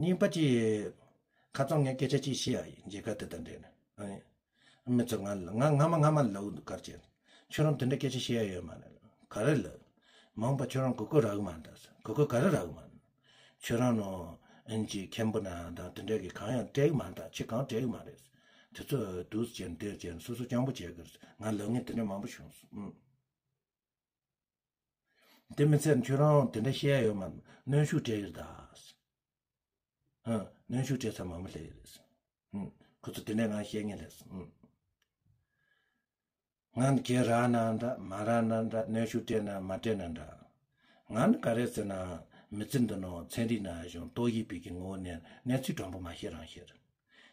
གཉིས་པ་ཅིག་ཁ་རྩང་ངས་སྐད་ཆ་ཅིག་བཤད་ཡ་ཡིན། མཇལ་ཁ་དེ་དང་འབྲེལ་ནས། ཨ་ནི། མི་ཚོ་ང་ལ་ང་སྔ་མ་སྔ་མ་ལབ་འདུག་གར་བྱས། ཁྱོད་རང་དེ་འདྲ་སྐད་ཆ་བཤད་ཡ་ཡོད་མ་རེད། ག་རེ་ལབ། མ་འོངས་པ་ཁྱོད་རང་གོ་སྐབས་རག་གི་མ་རེད་ད། གོ་སྐབས་ག་རེ་རག་གི་མ་རེད། ཁྱོད་རང་ནང་ཨིན་ཇི་མཁན་པོ་ན་དང་དེ་འདྲ་གི་གང་ཡང་སྤྲད་གི་མ་རེད་ད། ཁྱེད་གང་སྤྲད་གི་མ་རེད། དེ་ཚོ་འདུག་སེ་བྱས་ནས་དེར་བྱས་ནས་སོ་སོ་སྤྱང་པོ་བྱས་གི་རེད། ང་ལབ་མཁན་དེ་འདྲ་མང་པོ་བྱུང་སོང་། ཨུམ། དེ་མི་ཚད་ཁྱོད་རང་དེ་འདྲ་བཤད་ཡ་ཡོད་མ་རེད། གནོན་ཤུགས་སྤྲད་ཡོད་ད། ཨ། གནོན་ཤུགས་སྤྲད་ས་མང་པོ་སླེབས་ཡོད་རེད། ཨུམ། ཁོ་ཚོ་དེ་འདྲ་ང་བཤད་མཁན་རེད། ཨུམ། ང་ནི་གེ་རག་ན་འདྲ་མ་རག་ན་འདྲ། གནོན་ཤུགས་སྤྲད་ན་མ་སྤྲད་ན་འདྲ། ང་ནི་ག་རེ་ཟེར་ན། མི་ཚེ་འདི་ནང་ཚན་རིག་ནང་བཞིན་ཏོག་དབྱིབས་པའི་གི་ངོ་བོ་ནས་གནས་ཚུལ་དྲང་པོ་མ་བཤད་རང་བཤད་རེད།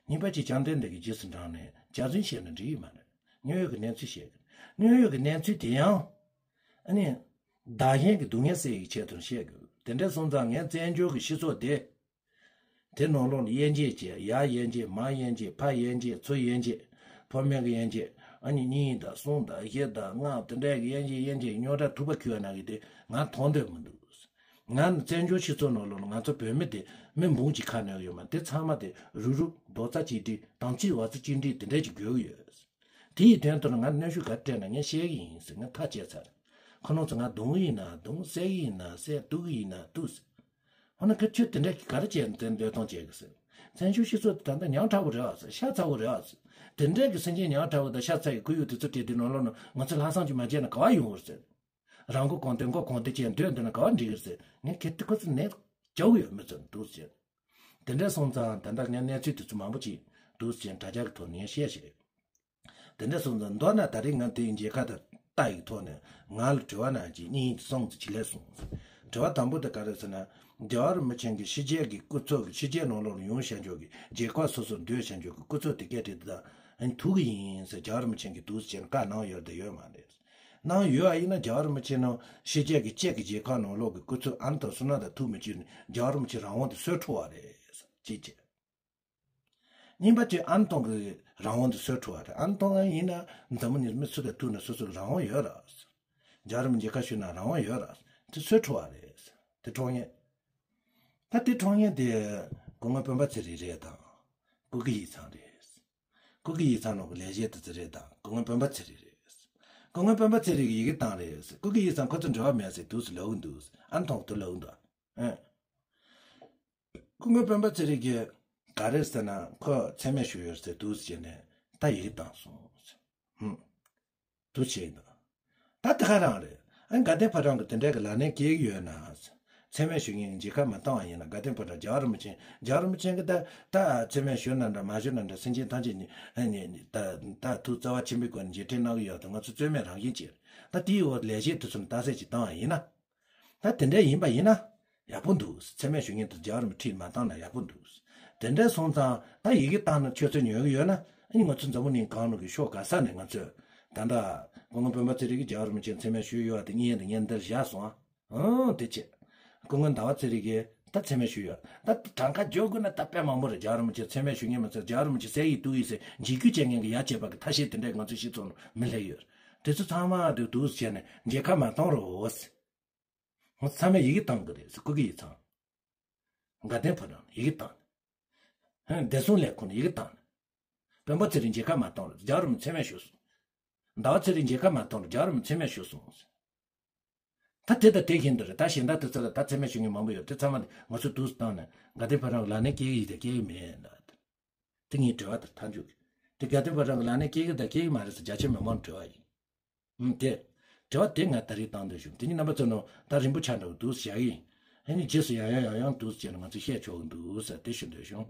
གཉིས་པ་ཅིག་བཅོམ་ལྡན་འདས་ཀྱི་རྗེས་སུ་འབྲངས་ནས་སྐྱག་རྫུན་བཤད་ན་འགྲིག་གི་མ་རེད། དངོས་ཡོད་ཀྱི་གནས་ཚུལ་བཤད་དགོས། དངོས་ཡོད་ཀྱི་གནས་ཚུལ་དེ་ཡང་། ཨ་ནི། བདག་གཞན་གྱི་སྡུག་བསྔལ་སེལ་ཡག་གི་ཆེད་དུ་བཤད་དགོས། དེ་འདྲ་སོང་ཙང་ངས་བཙན་བྱོལ་གྱི་སྤྱི་ཚོགས་དེ། དེ་ནང་ལོགས་ལ་དབྱེ་འབྱེད་བྱས། ཡར་དབྱེ་འབྱེད། མར་དབྱེ་འབྱེད། ཕར་དབྱེ་འབྱེད། ཚུར་དབྱེ་འབྱེད། ཕོ་མོའི་གི་དབྱེ་འབྱེད། ཨ་ནི་གཉིས་དང་གསུམ་དང་བཞི་དང་ལྔ། དེ་འདྲའི་གི་དབྱེ་འབྱེད་དབྱེ་འབྱེད་རྙོག་དྲ་ཐུག་པ་ཁུར་བ་ན་གི་དེ་ང་མཐོང་འདོད་མི་འདུག་ང་ནི་བཙན་བྱོལ་སྤྱི་ཚོགས་ནང་ལོགས་ལ་ང་ཚོ་བོད་མི་དེ་མི་འབུམ་གཅིག་ཁ་ནས་ཡོད་མ། དེ་ཚང་མ་དེ་རུག་རུག་རྡོག་རྩ་གཅིག་སྒྲིལ། དམ་ཚིག་བར་ཆད་གཅིག་སྒྲིལ་དེ་འདྲ་ཅིག་དགོས་ཀྱི་ཡོད། དེ་ཡི་དོན་དུ་ང་གནོན་ཤུགས་ག་རེ་སྤྲད་ན་ངས་བཤད་གི་ཡིན་ཟེར། ངས་ཐག་བཅད་ཚར། ཁོ་རང་ཚོ་ང་རྡུང་གི་ཡིན་ན་རྡུང་། བསད་གི་ཡིན་ན་བསད། གཏུབ་གི་ཡིན་ན་གཏུབ་ཟེར། འོ་ན་ཁོ་ཁྱོད་དེ་འདྲ་གི་ག་རེ་བྱས་ནས་དེ་འདོད་སྟངས་བྱེད་གི་ཟེར། བཙན་བྱོལ་སྤྱི་ཚོགས་དེ་ད་ལྟ་ཉག་ཕྲ་བོ་རེད་ཨ་ཟེར། ཤ་ཚ་བོ་རེད་ཨ་ཟེར། དེ་འདྲ་གི་སེམས་ཅན་ཉག་ཕྲ་བོ་དང་ཤ་ཚ་བའི་ཁོར་ཡུག་དེ་ཚོ་སྤྲད་དུས་ནང་ལོགས་ན་ང་ཚོ་ལྷག་བསམ་གྱིས་མ་བྱས་ན་ག་བ་ཡོང་བར་ཟེར། རང་མགོ་གང་ཐོན་མགོ་གང་ཐོན་བྱས་འདོད་འདོད་ན་ག་བ་འགྲིག་གི་ཟེར། ངས་གལ་ཏེ་ཁོ་ཚོ་ནས་རྒྱག་གི་ཡོད། མི་ཚོ་འདུག་ཟེར། དེ་འདྲ་སོང་ཙང་ད་ལྟ་ངས་གནས་ཚུལ་དེ་ཚོ་མང་པོ་ཅིག་འདུག་ཟེར་དྲ་རྒྱ་གི་ཐོག་ནས་བཤད་བཤད། དེ་འདྲ་སོང་ཙང་མདོར་ན་ད་རེས་ང་དེའི་མཇལ་ཁ་དང་ལྟ་ཡི་ཐོག་ནས་ང་ལ་དྲི་བ་ནང་བཞིན་གཉིས་གསུམ་ཅིག་སླེབས་སོང་། དྲི་བ་དང་པོ་དེ་ག་རེ་ཟེར་ན། རྒྱལ་བ་རིན་པོ་ཆེ་གིས་ཕྱི་རྒྱལ་གྱི་སྐུ་ཚབ་ཀྱི་ཕྱི་རྒྱལ་ནང་ལོགས་ལ་ཡོང་བཞིན་བྱས་ཀྱི་མཇལ་ཁ་སོ་སོར་བསྡུས་བཞིན་བྱས་ཀྱི་སྐུ་ཚབ་དེ་སྐད་དེ་དང་ཐུག་གི་ཡིན་ཟེར། རྒྱལ་བ་རིན་པོ་ཆེ་གིས་འདུག་ཟེར་བཀའ་གནང་ཡོད་དེ་ཡོད་མ་རེད། གནང་ཡོད་པ་ཡིན་ན་རྒྱལ་བ་རིན་པོ་ཆེ་ནང་ཕྱི་རྒྱལ་གྱི་སྤྱི་གི་མཇལ་ཁ་ནང་ལོགས་ཀྱི་སྐུ་ཚབ་ཨ་ནི་དང་བསོད་ནམས་དང་ཐུག་མི་བཅུག་ནས་རྒྱལ་བ་རིན་པོ་ཆེ་རང་དབང་དེ་སོར་འཕྲོག་པ་རེད་ཅེས་བྱས། གཉིས་པ་དེ་ཨ་ནི་ཐང་གི་རང་དབང་དེ་སུས་འཕྲོག་པ་རེད། ཨ་ནི་ཐང་ཡིན་ན་འཛམ་བུ་གླིང་མི་སུ་དང་ཐུག་ན་སོ་སོ་གི་རང་དབང་ཡོད་ར། རྒྱལ་བ་རིན་པོ་ཆེ་མཇལ་ཁ་ཞུས་ན་རང་དབང་ཡོད་ར། དེ་སུས་འཕྲོག་པ་རེད། དེ་འཕྲོག་མཁན། ད་དེ་འཕྲོག་མཁན་དེ་སྐུ་ངོ་སྤེན་པ་ཚེ་རིང་རེད་དང་། སྐུ་སྒེར་ཡིག་ཚང་རེད། སྐུ་སྒེར་ཡིག་ཚང་ནང་གི་ལས་བྱེད་དེ་ཚོ་རེད་དང་། སྐུ་ངོ་སྤེན་པ་ཚེ་རིང་རེད། སྐུ་ངོ་སྤེན་པ་ཚེ་རིང་གིས་ཡི་གེ་བཏང་རེད། སྐུ་སྒེར་ཡིག་ཚང་ཁོ་ཚོ་འབྲེལ་བ་མེད་ཟེར་འདུག་ཟེར་ལབ་གི་འདུག་ཨ་ནི་ཐང་དུ་ལབ་གི་འདུག་ཨ། སྐུ་ངོ་སྤེན་པ་ཚེ་རིང་གིས་ག་རེ་ཟེར་ན། ཁོ་མཚན་སྨད་ཞུས་ཡོད་ཟེར་འདུག་ཟེར་ནས་ད་ཡི་གེ་བཏང་སོང་ཟེར། ཧུམ། འདུག་བྱས་ཡིན་ད། ད་དེ་ག་རང་རེད། ཨ་ནི་དགའ་ལྡན་ཕོ་བྲང་གི་དེ་འདྲའི་གི་ལག་ལེན་སྐྱེལ་གི་ཡོད་ན། མཚན་སྨད་ཞུ་མཁན་གྱི་མཇལ་ཁ་མ་བཏང་བ་ཡིན་ན། དགའ་ལྡན་ཕོ་བྲང་རྒྱལ་བ་རིན་པོ་ཆེ། རྒྱལ་བ་རིན་པོ་ཆེ་གིས་ད་ད་མཚན་སྨད་ཞུ་ན་འདྲ་མ་ཞུ་ན་འདྲ། སེམས་ཅན་ཐམས་ཅད་ནི་ཨ་ནི་ད་ད་ཐུགས་རྩ་བ་ཆེན་པོའི་སྒོ་ནས་མཇལ་འཕྲད་གནང་གི་ཡོད་དེ། ང་ཚོ་རྩོད་མེད་རང་བཞིན་ཅིག་ད་དེའི་འོག་ལས་བྱེད་དེ་ཚོ་ནས་རྟགས་གསལ་ཅིག་བཏང་བ་ཡིན་ན། ད་དེ་འདྲ་ཡིན་པ་ཡིན་ན་ཡག་པོ་འདུག་མཚན་སྨད་ཞུ་མཁན་དེ་རྒྱལ་བ་རིན་པོ་ཆེས་མ་བཏང་ན་ཡག་པོ་འདུག་དེ་འདྲ་སོང་ཙང་ད་ཡི་གེ་བཏང་ན་ཆུ་ཚོད་ཉོ་གི་ཡོད་ན། ཨ་ནི་ང་ཚོ་འཛམ་བུ་གླིང་སྒང་ནང་གི་ཕྱོགས་ག་ས་ནས་ང་ཚོས་ད་ལྟ་སྐུ་ངོ་སྤེན་པ་ཚེ་རིང་གིས་རྒྱལ་བ་རིན་པོ་ཆེར་མཚན་སྨད་ཞུས་ཡོད་པ་དེ་བརྙན་དེ་བརྙན་འདིར་བཞག་སོང་ཨ། ཨང་། དེ་བྱས། སྐུ་ངོ་ཟླ་བ་ཚེ་རིང་གིས་ད་མཚན་སྨད་ཞུས་ཡོད། ད་གྲངས་ཀ་བརྗོད་དགོས་ན་ད་དཔེ་མང་པོ་རེད། རྒྱལ་བ་རིན་པོ་ཆེར་མཚན་སྨད་ཞུ་མཁན་མ་ཚད། རྒྱལ་བ་རིན་པོ་ཆེ་ཟས་ཡིས་གཏུགས་ཡིན་ཟེར་འཇིགས་སྐུལ་བྱེད་མཁན་གྱི་ཡ་བྱེད་པ་གི་ཐ་ཤལ་དེ་འདྲས་ང་ཚོའི་སྤྱི་ཚོགས་ནང་མི་སླེབས་ཡོད། དེ་ཚོ་ཚང་མ་དེ་འདུག་བྱས་ནས་མཇལ་ཁ་མ་གཏོང་རོགས། ཚང་མས་ཡི་གེ་བཏང་གི་རེད་ཟེར། སྐུ་སྒེར་ཡིག་ཚང་། དགའ་ལྡན་ཕོ་བྲང་ཡི་གེ་བཏང་། བདེ་སྲུང་ལས་ཁུངས་ནས་ཡི་གེ་བཏང་ནས། སྤེན་པ་ཚེ་རིང་མཇལ་ཁ་མ་གཏོང་རོགས། རྒྱལ་བ་རིན་པོ་ཆེར་མཚན་སྨད་ཞུས་སོང་། ཟླ་བ་ཚེ་རིང་མཇལ་ཁ་མ་གཏོང་རོགས། རྒྱལ་བ་རིན་པོ་ཆེར་མཚན་སྨད་ཞུས་སོང་། ད་དེ་དང་དེ་བཞིན་དུ་རེད། ད་གཞན་དག་དེ་ཚོ་ལ་ད་མཚན་སྨད་ཞུ་མཁན་མང་པོ་ཡོད། དེ་ཚང་མ་ང་ཚོས་འདུག་སེ་བཏང་ནས་དགའ་ལྡན་ཕོ་བྲང་གི་ལག་ལེན་སྐྱེལ་གྱི་ཡིན་དང་སྐྱེལ་གྱི་མེད་ལ། དེ་ངའི་དྲི་བ་དེར་མཐའ་མཇུག་གི། དེ་དགའ་ལྡན་ཕོ་བྲང་གི་ལག་ལེན་སྐྱེལ་གྱི་དང་སྐྱེལ་གྱི་མ་རེད་ཟེར་རྒྱ་ཆེ་མི་མང་དྲི་བ་ཡིན། ཨུམ། དེ། དྲི་བ་དེ་ང་ད་རེས་བཏང་འདོད་བྱུང་། དེ་ནི་རྣམ་པ་ཚོ་ནང་ད་རིང་པོ་ཆགས་འདྲ་བོ་འདུག་སེ་བཞག་གི་ཡིན། ཨ་ནི་རྗེས་སུ་ཡང་ཡང་ཡང་ཡང་འདུག་སེ་བྱས་ནས་ང་ཚོས་བཤད་ཆོག་གི་འདུག་ཟེར་དེ་ཞུ་འདོད་བྱུང་།